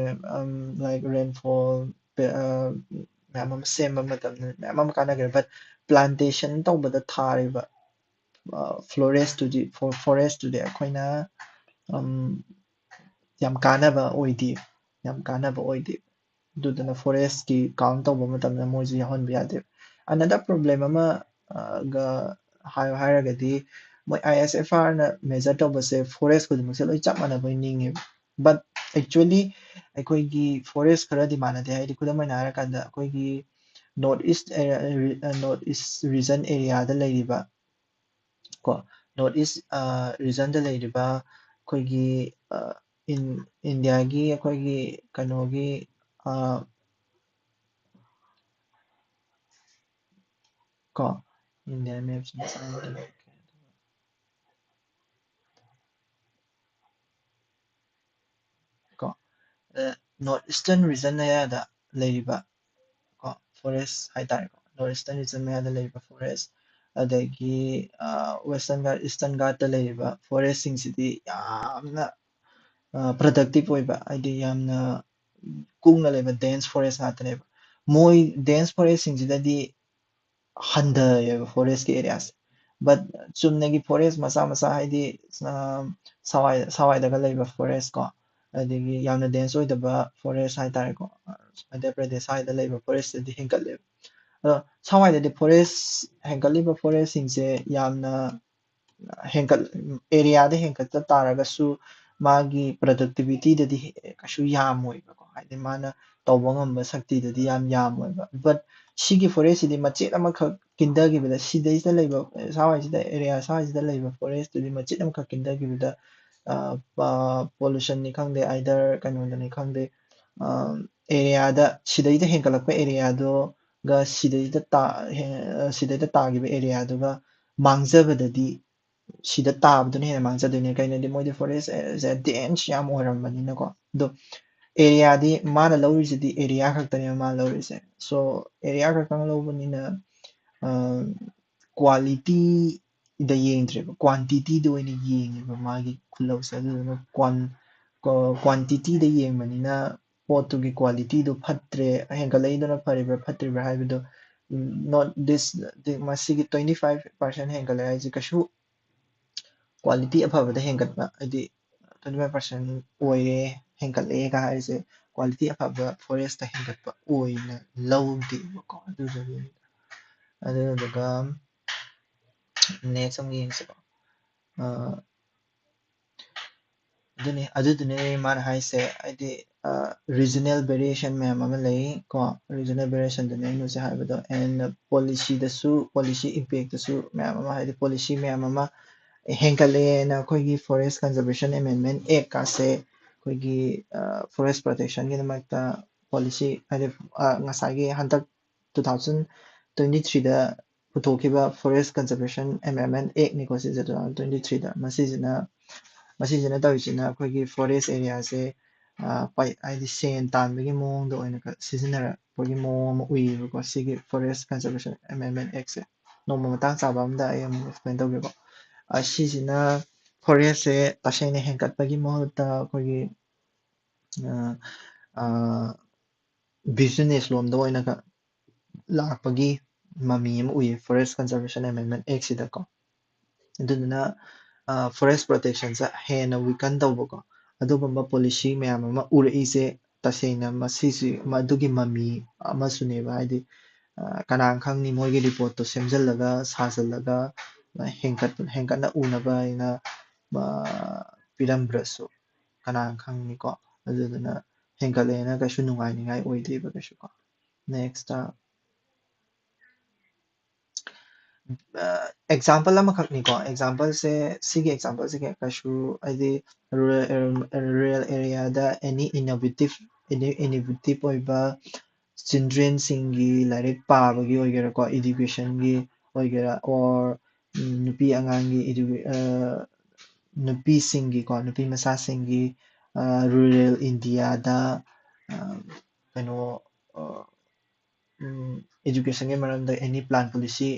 like rainfall ꯃꯌꯥꯝ ꯑꯃ ꯁꯦꯝꯕ ꯃꯇꯝꯗ ꯃꯌꯥꯝ ꯑꯃ ꯀꯥꯟꯅꯈ꯭ꯔꯦ꯫ But plantation ꯇꯧꯕꯗ ꯊꯥꯔꯤꯕ forestꯇꯨꯗꯤ forestꯇꯨꯗꯤ ꯑꯩꯈꯣꯏꯅ ꯌꯥꯝ ꯀꯥꯟꯅꯕ ꯑꯣꯏꯗꯦ, ꯌꯥꯝ ꯀꯥꯟꯅꯕ ꯑꯣꯏꯗꯦ꯫ ꯑꯗꯨꯗꯨꯅ forestꯀꯤ count ꯇꯧꯕ ꯃꯇꯝꯗ ꯃꯣꯏꯁꯨ ꯌꯥꯎꯍꯟꯕ ꯌꯥꯗꯦ꯫ Another problem ꯑꯃꯒ ꯍꯥꯏꯌꯣ ꯍꯥꯏꯔꯒꯗꯤ ꯃꯣꯏ ISFRꯅ measure ꯇꯧꯕꯁꯦ forest ꯈꯨꯗꯤꯡꯃꯛꯁꯦ ꯂꯣꯏ ꯆꯞ ꯃꯥꯟꯅꯕ ꯑꯣꯏꯅ ꯅꯤꯡꯉꯦꯕ꯫ But actually ꯑꯩꯈꯣꯏꯒꯤ forest ꯈꯔꯗꯤ ꯃꯥꯟꯅꯗꯦ꯫ ꯍꯥꯏꯗꯤ ꯈꯨꯗꯝ ꯑꯣꯏꯅ ꯍꯥꯏꯔꯀꯥꯟꯗ ꯑꯩꯈꯣꯏꯒꯤ north east area, north east region areaꯗ ꯂꯩꯔꯤꯕ ꯀꯣ, north east regionꯗ ꯂꯩꯔꯤꯕ ꯑꯩꯈꯣꯏꯒꯤ Indiaꯒꯤ ꯑꯩꯈꯣꯏꯒꯤ ꯀꯩꯅꯣꯒꯤ ꯀꯣ, Indian maps ꯀꯣ, north eastern region areaꯗ ꯂꯩꯔꯤꯕ ꯀꯣ forest ꯍꯥꯏꯇꯥꯔꯦꯀꯣ, north eastern region areaꯗ ꯂꯩꯔꯤꯕ forest, ꯑꯗꯒꯤ ꯋꯦꯁꯇꯔꯟ ꯒꯥꯔꯠ, ꯏꯁꯇꯔꯟ ꯒꯥꯔꯠꯇ ꯂꯩꯔꯤꯕ ꯐꯣꯔꯦꯁꯁꯤꯡꯁꯤꯗꯤ ꯌꯥꯝꯅ ꯄ꯭ꯔꯗꯛꯇꯤꯞ ꯑꯣꯏꯕ, ꯍꯥꯏꯗꯤ ꯌꯥꯝꯅ ꯀꯨꯡꯅ ꯂꯩꯕ ꯗꯦꯟꯁ ꯐꯣꯔꯦꯁ ꯉꯥꯛꯇꯅꯦꯕ꯫ ꯃꯣꯏ ꯗꯦꯟꯁ ꯐꯣꯔꯦꯁꯁꯤꯡꯁꯤꯗꯗꯤ ꯍꯟꯊꯩꯌꯦꯕ ꯐꯣꯔꯦꯁꯀꯤ ꯑꯦꯔꯤꯌꯥꯁꯦ꯫ ꯕꯠ ꯆꯨꯝꯅꯒꯤ ꯐꯣꯔꯦꯁ ꯃꯆꯥ ꯃꯆꯥ, ꯍꯥꯏꯗꯤ ꯁꯋꯥꯏ ꯁꯋꯥꯏꯗꯒ ꯂꯩꯕ ꯐꯣꯔꯦꯁ ꯀꯣ, ꯑꯗꯒꯤ ꯌꯥꯝꯅ ꯗꯦꯟꯁ ꯑꯣꯏꯗꯕ ꯐꯣꯔꯦꯁ ꯍꯥꯏꯇꯥꯔꯦꯀꯣ, ꯃꯙ꯭ꯌ ꯄ꯭ꯔꯗꯦꯁ ꯁ꯭ꯋꯥꯏꯗ ꯂꯩꯕ ꯐꯣꯔꯦꯁꯇꯗꯤ ꯍꯦꯟꯒꯠꯂꯦꯕ꯫ ꯑꯗꯣ ꯁꯋꯥꯏꯗꯗꯤ ꯐꯣꯔꯦꯁ, ꯍꯦꯟꯒꯠꯂꯤꯕ ꯐꯣꯔꯦꯁꯁꯤꯡꯁꯦ ꯌꯥꯝꯅ ꯍꯦꯟꯒꯠ ꯑꯦꯔꯤꯌꯥꯗ ꯍꯦꯟꯒꯠꯇ ꯇꯥꯔꯒꯁꯨ ꯃꯥꯒꯤ ꯄ꯭ꯔꯗꯛꯇꯤꯕꯤꯇꯤꯗꯗꯤ ꯀꯩꯁꯨ ꯌꯥꯝꯃꯣꯏꯕꯀꯣ, ꯍꯥꯏꯗꯤ ꯃꯥꯅ ꯇꯧꯕ ꯉꯝꯕ ꯁꯛꯇꯤꯗꯗꯤ ꯌꯥꯝ ꯌꯥꯝꯃꯣꯏꯕ꯫ ꯕꯠ ꯁꯤꯒꯤ ꯐꯣꯔꯦꯁꯁꯤꯗꯤ ꯃꯆꯦꯠ ꯑꯃꯈꯛ ꯀꯤꯟꯊꯈꯤꯕꯗ, ꯁꯤꯗꯩꯁꯤꯗ ꯂꯩꯕ, ꯁ꯭ꯋꯥꯏꯁꯤꯗ, ꯑꯦꯔꯤꯌꯥ ꯁ꯭ꯋꯥꯏꯁꯤꯗ ꯂꯩꯕ ꯐꯣꯔꯦꯁꯇꯨꯗꯤ ꯃꯆꯦꯠ ꯑꯃꯈꯛ ꯀꯤꯟꯊꯈꯤꯕꯗ ꯄꯣꯂꯨꯁꯟꯅꯤ ꯈꯪꯗꯦ, ꯑꯥꯏꯗꯔ ꯀꯩꯅꯣꯗꯅꯤ ꯈꯪꯗꯦ, ꯑꯦꯔꯤꯌꯥꯗ, ꯁꯤꯗꯩꯗ ꯍꯦꯟꯒꯠꯂꯛꯄ ꯑꯦꯔꯤꯌꯥꯗꯨꯒ ꯁꯤꯗꯩꯗ ꯁꯤꯗꯩꯗ ꯇꯥꯈꯤꯕ ꯑꯦꯔꯤꯌꯥꯗꯨꯒ ꯃꯥꯡꯖꯕꯗꯗꯤ ꯁꯤꯗ ꯇꯥꯕꯗꯨꯅ ꯍꯦꯟꯅ ꯃꯥꯡꯖꯗꯣꯏꯅꯦ꯫ ꯀꯩꯅꯣꯗꯤ ꯃꯣꯏꯗꯤ ꯐꯣꯔꯦꯁꯁꯦ ꯗꯦꯟꯁ ꯌꯥꯝ ꯑꯣꯏꯔꯝꯕꯅꯤꯅꯀꯣ꯫ ꯑꯗꯣ ꯑꯦꯔꯤꯌꯥꯗꯤ ꯃꯥꯅ ꯂꯧꯔꯤꯁꯤꯗꯤ ꯑꯦꯔꯤꯌꯥ ꯈꯛꯇꯅꯦꯕ ꯃꯥꯅ ꯂꯧꯔꯤꯁꯦ꯫ ꯁꯣ ꯑꯦꯔꯤꯌꯥ ꯈꯛꯇꯪ ꯂꯧꯕꯅꯤꯅ ꯀ꯭ꯋꯥꯂꯤꯇꯤꯗ ꯌꯦꯡꯗ꯭ꯔꯦꯕ, ꯀ꯭ꯋꯥꯟꯇꯤꯇꯤꯗ ꯑꯣꯏꯅ ꯌꯦꯡꯉꯦꯕ ꯃꯥꯒꯤ ꯈꯨꯜꯂꯧꯁꯦ꯫ ꯑꯗꯨꯗꯨꯅ ꯀ꯭ꯋꯥꯟ ꯀ꯭ꯋꯥꯟꯇꯤꯇꯤꯗ ꯌꯦꯡꯕꯅꯤꯅ ꯄꯣꯠꯇꯨꯒꯤ ꯀ꯭ꯋꯥꯂꯤꯇꯤꯗꯨ ꯐꯠꯇ꯭ꯔꯦ, ꯍꯦꯟꯒꯠꯂꯛꯏꯗꯨꯅ ꯐꯔꯤꯕ꯭ꯔꯥ ꯐꯠꯇ꯭ꯔꯤꯕ꯭ꯔꯥ ꯍꯥꯏꯕꯗꯣ, not this, ꯃꯁꯤꯒꯤ twenty five percent ꯍꯦꯟꯒꯠꯂꯦ ꯍꯥꯏꯁꯦ ꯀꯩꯁꯨ ꯀ꯭ꯋꯥꯂꯤꯇꯤ ꯑꯐꯕꯗ ꯍꯦꯟꯒꯠꯄ, ꯍꯥꯏꯗꯤ twenty five percent ꯑꯣꯏꯔꯦ, ꯍꯦꯟꯒꯠꯂꯛꯑꯦꯒ ꯍꯥꯏꯔꯤꯁꯦ ꯀ꯭ꯋꯥꯂꯤꯇꯤ ꯑꯐꯕ ꯐꯣꯔꯦꯁꯇ ꯍꯦꯟꯒꯠꯄ ꯑꯣꯏꯅ ꯂꯧꯗꯦꯕꯀꯣ꯫ ꯑꯗꯨꯗꯨꯒꯤ ꯑꯗꯨꯗꯨꯒ ꯅꯦꯛꯁ ꯑꯃꯨꯛ ꯌꯦꯡꯁꯤꯀꯣ꯫ ꯑꯗꯨꯅꯤ, ꯑꯗꯨꯗꯨꯅꯦ ꯃꯥꯅ ꯍꯥꯏꯁꯦ, ꯍꯥꯏꯗꯤ ꯔꯤꯖꯅꯦꯜ ꯚꯦꯔꯤꯌꯦꯁꯟ ꯃꯌꯥꯝ ꯑꯃ ꯂꯩ ꯀꯣ꯫ ꯔꯤꯖꯅꯦꯜ ꯚꯦꯔꯤꯌꯦꯁꯟꯗꯨꯅꯦ ꯑꯩꯅ ꯍꯧꯖꯤꯛ ꯍꯥꯏꯕꯗꯣ꯫ ꯑꯦꯟ ꯄꯣꯂꯤꯁꯤꯗꯁꯨ, ꯄꯣꯂꯤꯁꯤ ꯏꯝꯄꯦꯛꯇꯁꯨ ꯃꯌꯥꯝ ꯑꯃ, ꯍꯥꯏꯗꯤ ꯄꯣꯂꯤꯁꯤ ꯃꯌꯥꯝ ꯑꯃ ꯍꯦꯟꯒꯠꯂꯛꯑꯦꯅ ꯑꯩꯈꯣꯏꯒꯤ Forest Conservation Amendment Act ꯀꯥꯁꯦ ꯑꯩꯈꯣꯏꯒꯤ ꯐꯣꯔꯦꯁ ꯄ꯭ꯔꯣꯇꯦꯛꯁꯟꯒꯤꯗꯃꯛꯇ ꯄꯣꯂꯤꯁꯤ, ꯍꯥꯏꯗꯤ ꯉꯁꯥꯏꯒꯤ ꯍꯟꯗꯛ two thousand twenty threeꯗ ꯄꯨꯊꯣꯛꯈꯤꯕ Forest Conservation Amendment Actꯅꯤꯀꯣ ꯁꯤꯁꯦ, two thousand twenty threeꯗ꯫ ꯃꯁꯤꯁꯤꯅ ꯃꯁꯤꯁꯤꯅ ꯇꯧꯔꯤꯁꯤꯅ ꯑꯩꯈꯣꯏꯒꯤ ꯐꯣꯔꯦꯁ ꯑꯦꯔꯤꯌꯥꯁꯦ ꯍꯥꯏꯗꯤ ꯁꯦꯟ ꯇꯥꯟꯕꯒꯤ ꯃꯑꯣꯡꯗ ꯑꯣꯏꯅ ꯁꯤꯖꯤꯟꯅꯔꯛꯄꯒꯤ ꯃꯑꯣꯡ ꯑꯃ ꯎꯏꯌꯦꯕꯀꯣ ꯁꯤꯒꯤ Forest Conservation Amendment Actꯁꯦ꯫ ꯅꯣꯡꯃ ꯃꯇꯥꯡ ꯆꯥꯕ ꯑꯝꯗ ꯑꯩ ꯑꯃꯨꯛ explain ꯇꯧꯒꯦꯕ꯫ ꯑꯁꯤꯁꯤꯅ forestꯁꯦ ꯇꯁꯦꯡꯅ ꯍꯦꯟꯒꯠꯄꯒꯤ ꯃꯍꯨꯠꯇ ꯑꯩꯈꯣꯏꯒꯤ business ꯂꯣꯝꯗ ꯑꯣꯏꯅ ꯂꯥꯛꯄꯒꯤ ꯃꯃꯤ ꯑꯃ ꯎꯏꯌꯦ Forest Conservation Amendment Actꯁꯤꯗꯀꯣ꯫ ꯑꯗꯨꯗꯨꯅ forest protectionꯁꯦ ꯍꯦꯟꯅ weaken ꯇꯧꯕꯀꯣ, ꯑꯗꯨꯒꯨꯝꯕ policy ꯃꯌꯥꯝ ꯑꯃ ꯎꯔꯛꯏꯁꯦ ꯇꯁꯦꯡꯅ ꯃꯁꯤꯁꯤ ꯃꯗꯨꯒꯤ ꯃꯃꯤ ꯑꯃꯁꯨꯅꯦꯕ꯫ ꯍꯥꯏꯗꯤ ꯀꯅꯥꯅ ꯈꯪꯅꯤ, ꯃꯣꯏꯒꯤ reportꯇꯣ ꯁꯦꯝꯖꯤꯜꯂꯒ ꯁꯥꯖꯤꯜꯂꯒ ꯍꯦꯟꯒꯠ ꯍꯦꯟꯒꯠꯅ ꯎꯅꯕ ꯍꯥꯏꯅ ꯄꯤꯔꯝꯕ꯭ꯔꯁꯨ ꯀꯅꯥꯅ ꯈꯪꯅꯤꯀꯣ꯫ ꯑꯗꯨꯗꯨꯅ ꯍꯦꯟꯒꯠꯂꯦꯅ ꯀꯩꯁꯨ ꯅꯨꯡꯉꯥꯏꯅꯤꯡꯉꯥꯏ ꯑꯣꯏꯗꯦꯕ ꯀꯩꯁꯨ ꯀꯣ꯫ Next example ꯑꯃꯈꯛꯅꯤꯀꯣ꯫ Exampleꯁꯦ, ꯁꯤꯒꯤ exampleꯁꯦ ꯀꯩꯁꯨ ꯍꯥꯏꯗꯤ rural areaꯗ any innovative innovative ꯑꯣꯏꯕ childrenꯁꯤꯡꯒꯤ ꯂꯥꯏꯔꯤꯛ ꯄꯥꯕꯒꯤ ꯑꯣꯏꯒꯦꯔꯥꯀꯣ, educationꯒꯤ ꯑꯣꯏꯒꯦꯔꯥ, or ꯅꯨꯄꯤ ꯑꯉꯥꯡꯒꯤ ꯅꯨꯄꯤꯁꯤꯡꯒꯤꯀꯣ, ꯅꯨꯄꯤ ꯃꯆꯥꯁꯤꯡꯒꯤ rural Indiaꯗ ꯀꯩꯅꯣ educationꯒꯤ ꯃꯔꯝꯗ any plan policy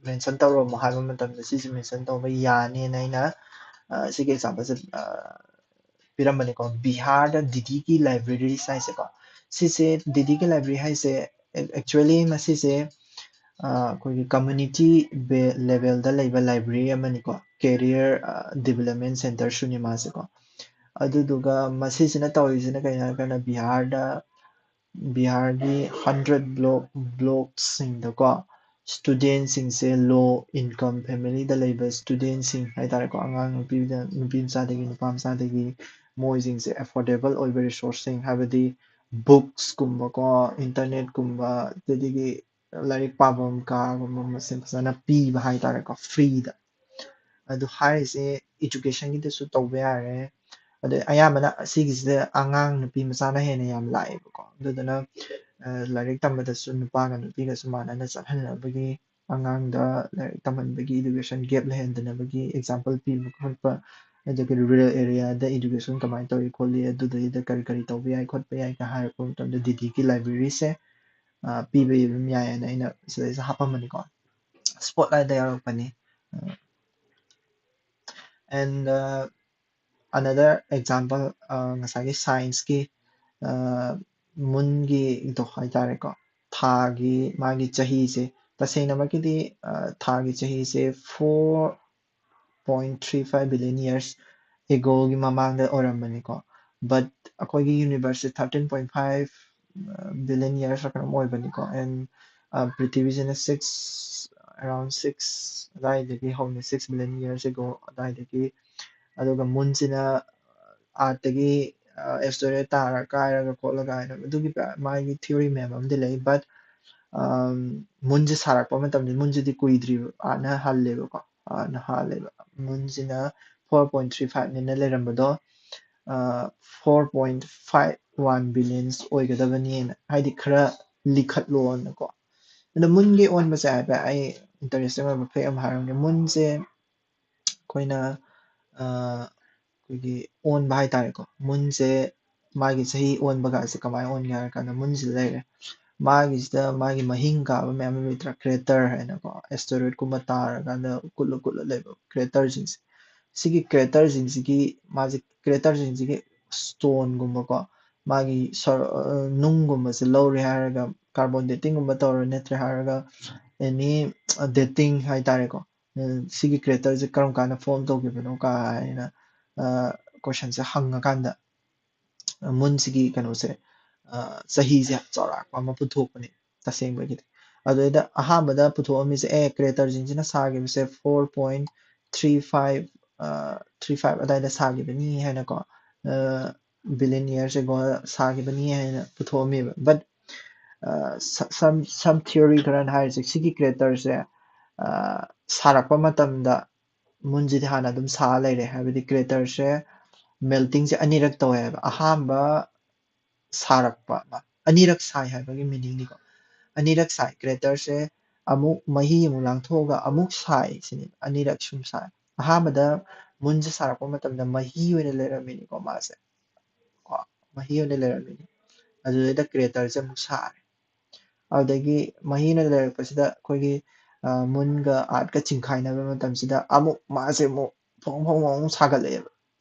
mention ꯇꯧꯔꯝꯃꯣ ꯍꯥꯏꯕ ꯃꯇꯝꯗ ꯁꯤꯁꯦ mention ꯇꯧꯕ ꯌꯥꯅꯤꯅ ꯑꯩꯅ ꯁꯤꯒꯤ exampleꯁꯦ ꯄꯤꯔꯝꯕꯅꯤꯀꯣ꯫ ꯕꯤꯍꯥꯔꯗ ꯗꯤꯗꯤꯒꯤ libraries ꯍꯥꯏꯁꯦꯀꯣ, ꯁꯤꯁꯦ ꯗꯤꯗꯤꯒꯤ library ꯍꯥꯏꯁꯦ actually ꯃꯁꯤꯁꯦ ꯑꯩꯈꯣꯏꯒꯤ community levelꯗ ꯂꯩꯕ library ꯑꯃꯅꯤꯀꯣ, career development centreꯁꯨꯅꯤ ꯃꯥꯁꯦꯀꯣ꯫ ꯑꯗꯨꯗꯨꯒ ꯃꯁꯤꯁꯤꯅ ꯇꯧꯔꯤꯁꯤꯅ ꯀꯩꯅꯣ ꯍꯥꯏꯔꯀꯥꯟꯗ ꯕꯤꯍꯥꯔꯗ ꯕꯤꯍꯥꯔꯒꯤ hundred block blockꯁꯤꯡꯗꯀꯣ studentꯁꯤꯡꯁꯦ low income familyꯗ ꯂꯩꯕ studentꯁꯤꯡ ꯍꯥꯏꯇꯥꯔꯦꯀꯣ, ꯑꯉꯥꯡ ꯅꯨꯄꯤꯗ ꯅꯨꯄꯤ ꯃꯆꯥꯗꯒꯤ ꯅꯨꯄꯥ ꯃꯆꯥꯗꯒꯤ ꯃꯣꯏꯁꯤꯡꯁꯦ affordable ꯑꯣꯏꯕ resourceꯁꯤꯡ ꯍꯥꯏꯕꯗꯤ booksꯀꯨꯝꯕꯀꯣ, internetꯀꯨꯝꯕ, ꯑꯗꯨꯗꯒꯤ ꯂꯥꯏꯔꯤꯛ ꯄꯥꯐꯝ ꯀꯥꯒꯨꯝꯕ ꯃꯁꯤꯡ ꯐꯖꯅ ꯄꯤꯕ ꯍꯥꯏꯇꯥꯔꯦꯀꯣ, freeꯗ꯫ ꯑꯗꯨ ꯍꯥꯏꯔꯤꯁꯦ educationꯒꯤꯗꯁꯨ ꯇꯧꯕ ꯌꯥꯔꯦ꯫ ꯑꯗꯩ ꯑꯌꯥꯝꯕꯅ ꯑꯁꯤꯒꯤꯁꯤꯗ ꯑꯉꯥꯡ ꯅꯨꯄꯤ ꯃꯆꯥꯅ ꯍꯦꯟꯅ ꯌꯥꯝ ꯂꯥꯛꯑꯦꯕꯀꯣ꯫ ꯑꯗꯨꯗꯨꯅ ꯂꯥꯏꯔꯤꯛ ꯇꯝꯕꯗꯁꯨ ꯅꯨꯄꯥꯒ ꯅꯨꯄꯤꯒꯁꯨ ꯃꯥꯟꯅꯅ ꯆꯠꯍꯟꯅꯕꯒꯤ, ꯑꯉꯥꯡꯗ ꯂꯥꯏꯔꯤꯛ ꯇꯝꯍꯟꯕꯒꯤ education gap ꯂꯩꯍꯟꯗꯅꯕꯒꯤ example ꯄꯤꯕ ꯈꯣꯠꯄ, ꯑꯗꯒꯤ rural areaꯗ education ꯀꯃꯥꯏꯅ ꯇꯧꯏ ꯈꯣꯠꯂꯤ, ꯑꯗꯨꯗꯩꯗ ꯀꯔꯤ ꯀꯔꯤ ꯇꯧꯕ ꯌꯥꯏ ꯈꯣꯠꯄ ꯌꯥꯏ ꯀ ꯍꯥꯏꯔꯛꯄ ꯃꯇꯝꯗ ꯗꯤꯗꯤꯒꯤ libraryꯁꯦ ꯄꯤꯕ ꯑꯗꯨꯝ ꯌꯥꯏꯌꯦꯅ ꯑꯩꯅ ꯁꯤꯗꯩꯁꯤꯗ ꯍꯥꯞꯄꯝꯕꯅꯤꯀꯣ꯫ spotlight ꯇ ꯌꯥꯎꯔꯛꯄꯅꯤ꯫ ꯑ, and uh, another example, uh, ꯉꯁꯥꯏꯒꯤ science ꯀꯤ, uh, moon ꯒꯤꯗꯣ ꯍꯥꯏꯇꯥꯔꯦꯀꯣ, ꯊꯥꯒꯤ ꯃꯥꯒꯤ ꯆꯍꯤꯁꯦ, ꯇꯁꯦꯡꯅꯃꯛꯀꯤꯗꯤ, uh, ꯊꯥꯒꯤ ꯆꯍꯤꯁꯦ four point three five billion years ago ꯒꯤ ꯃꯃꯥꯡꯗ ꯑꯣꯏꯔꯝꯕꯅꯤꯀꯣ꯫ But ꯑꯩꯈꯣꯏꯒꯤ universe ꯁꯦ thirteen point five billion years ꯀꯩꯅꯣꯝ ꯑꯣꯏꯕꯅꯤꯀꯣ꯫ And, uh, ꯄ꯭ꯔꯤꯊꯤꯕꯤꯁꯤꯅ six, around six ꯑꯗꯥꯏꯗꯒꯤ ꯍꯧꯅ, six billion years ago ꯑꯗꯥꯏꯗꯒꯤ꯫ ꯑꯗꯨꯒ moon ꯁꯤꯅ earth ꯇꯒꯤ, uh, asteroid ꯇꯥꯔ ꯀꯥꯏꯔꯒ ꯈꯣꯠꯂꯒ ꯍꯥꯏꯅ ꯑꯗꯨꯒꯤ ꯄ-, ꯃꯥꯒꯤ theory ꯃꯌꯥꯝ ꯑꯃꯗꯤ ꯂꯩ꯫ But, um, moon ꯁꯦ ꯁꯥꯔꯛꯄ ꯃꯇꯝꯗ, moon ꯁꯤꯗꯤ ꯀꯨꯏꯗ꯭ꯔꯤꯕ, earth ꯅ ꯍꯜꯂꯦꯕꯀꯣ, earth ꯅ ꯍꯥꯜꯂꯦꯕ꯫ Moon ꯁꯤꯅ four point three five ꯅꯤꯅ ꯂꯩꯔꯝꯕꯗꯣ, uh, four point five one billions ꯑꯣꯏꯒꯗꯕꯅꯤꯅ, ꯍꯥꯏꯗꯤ ꯈꯔ ꯂꯤꯈꯠꯂꯣꯅꯀꯣ꯫ ꯑꯗꯣ moon ꯒꯤ ꯑꯣꯟꯕꯁꯦ ꯍꯥꯏꯐꯦꯠ ꯑꯩ interesting ꯑꯣꯏꯕ fact ꯑꯃ ꯍꯥꯏꯔꯝꯒꯦ꯫ Moon ꯁꯦ ꯑꯩꯈꯣꯏꯅ, ꯑ, ꯑꯩꯈꯣꯏꯒꯤ ꯑꯣꯟꯕ ꯍꯥꯏꯇꯥꯔꯦꯀꯣ, moon ꯁꯦ ꯃꯥꯒꯤ ꯆꯍꯤ ꯑꯣꯟꯕꯒꯁꯦ ꯀꯃꯥꯏꯅ ꯑꯣꯟꯒꯦ ꯍꯥꯏꯔ ꯀꯥꯟꯗ, moon ꯁꯤꯗ ꯂꯩꯔꯦ, ꯃꯥꯒꯤꯁꯤꯗ ꯃꯥꯒꯤ ꯃꯍꯤꯡ ꯀꯥꯕ ꯃꯌꯥꯝ ꯑꯃ ꯂꯩꯇ꯭ꯔꯥ, crater ꯍꯥꯏꯅꯀꯣ, asteroid ꯀꯨꯝꯕ ꯇꯥꯔꯀꯥꯟꯗ ꯀꯨꯠꯂ ꯀꯨꯠꯂ ꯂꯩꯕ crater ꯁꯤꯡꯁꯦ꯫ ꯁꯤꯒꯤ crater ꯁꯤꯡꯁꯤꯒꯤ, ꯃꯥꯁꯦ crater ꯁꯤꯡꯁꯤꯒꯤ stone ꯒꯨꯝꯕꯀꯣ, ꯃꯥꯒꯤ ꯁꯔ-, ꯑ, ꯅꯨꯡꯒꯨꯝꯕꯁꯦ ꯂꯧꯔꯦ ꯍꯥꯏꯔꯒ, carbon dating ꯒꯨꯝꯕ ꯇꯧꯔ, ꯅꯠꯇ꯭ꯔꯦ ꯍꯥꯏꯔꯒ any dating ꯍꯥꯏꯇꯥꯔꯦꯀꯣ, ꯑ, ꯁꯤꯒꯤ crater ꯁꯦ ꯀꯔꯝ ꯀꯥꯟꯗ form ꯇꯧꯈꯤꯕꯅꯣ ꯀꯥꯏꯅ, ꯑ, question ꯁꯦ ꯍꯪꯉꯀꯥꯟꯗ, ꯑ, moon ꯁꯤꯒꯤ ꯀꯩꯅꯣꯁꯦ, ꯑ, ꯆꯍꯤꯁꯦ ꯆꯥꯎꯔꯥꯛꯄ ꯑꯃ ꯄꯨꯊꯣꯛꯄꯅꯦ ꯇꯁꯦꯡꯕꯒꯤꯗꯤ꯫ ꯑꯗꯨꯗꯩꯗ ꯑꯍꯥꯟꯕꯗ ꯄꯨꯊꯣꯛꯑꯝꯃꯤꯁꯦ, ꯑꯦ, crater ꯁꯤꯡꯁꯤꯅ ꯁꯥꯈꯤꯕꯁꯦ four point three five, ꯑ, three five ꯑꯗꯥꯏꯗ ꯁꯥꯈꯤꯕꯅꯤ ꯍꯥꯏꯅꯀꯣ, ꯑ, billion years ago ꯁꯥꯈꯤꯕꯅꯤ ꯍꯥꯏꯅ ꯄꯨꯊꯣꯛꯑꯝꯃꯦꯕ꯫ But, ꯑ, ꯁ-, some, some theory ꯈꯔꯅ ꯍꯥꯏꯔꯤꯁꯦ, ꯁꯤꯒꯤ crater ꯁꯦ, ꯑ, ꯁꯥꯔꯛꯄ ꯃꯇꯝꯗ moon ꯁꯤꯗꯤ ꯍꯥꯟꯅ ꯑꯗꯨꯝ ꯁꯥ ꯂꯩꯔꯦ, ꯍꯥꯏꯕꯗꯤ crater ꯁꯦ melting ꯁꯦ ꯑꯅꯤꯔꯛ ꯇꯧꯋꯦ ꯍꯥꯏꯕ꯫ ꯑꯍꯥꯟꯕ ꯁꯥꯔꯛꯄ ꯑꯃ, ꯑꯅꯤꯔꯛ ꯁꯥꯏ ꯍꯥꯏꯕꯒꯤ meaning ꯅꯤꯀꯣ꯫ ꯑꯅꯤꯔꯛ ꯁꯥꯏ, crater ꯁꯦ ꯑꯃꯨꯛ ꯃꯍꯤ ꯑꯃꯨꯛ ꯂꯥꯡꯊꯣꯛꯑꯒ ꯑꯃꯨꯛ ꯁꯥꯏ ꯁꯤꯅꯤ, ꯑꯅꯤꯔꯛ ꯁꯨꯝ ꯁꯥꯏ꯫ ꯑꯍꯥꯟꯕꯗ moon ꯁꯦ ꯁꯥꯔꯛꯄ ꯃꯇꯝꯗ ꯃꯍꯤ ꯑꯣꯏꯅ ꯂꯩꯔꯝꯃꯤꯅꯤꯀꯣ ꯃꯥꯁꯦ, ꯀꯣ, ꯃꯍꯤ ꯑꯣꯏꯅ ꯂꯩꯔꯝꯃꯤꯅꯤ꯫ ꯑꯗꯨꯗꯩꯗ crater ꯁꯦ ꯑꯃꯨꯛ ꯁꯥꯔꯦ꯫ ꯑꯗꯨꯗꯒꯤ ꯃꯍꯤ ꯑꯣꯏꯅ ꯂꯩꯔꯛꯄꯁꯤꯗ ꯑꯩꯈꯣꯏꯒꯤ, ꯃꯨꯟꯒ ꯑꯥꯔꯠꯀ ꯆꯤꯡꯈꯥꯏꯅꯕ ꯃꯇꯝꯁꯤꯗ ꯑꯃꯨꯛ ꯃꯥꯁꯦ ꯑꯃꯨꯛ ꯐꯣꯡ ꯐꯣꯡ ꯐꯣꯡ ꯁꯥꯒꯠꯂꯛꯑꯦꯕ꯫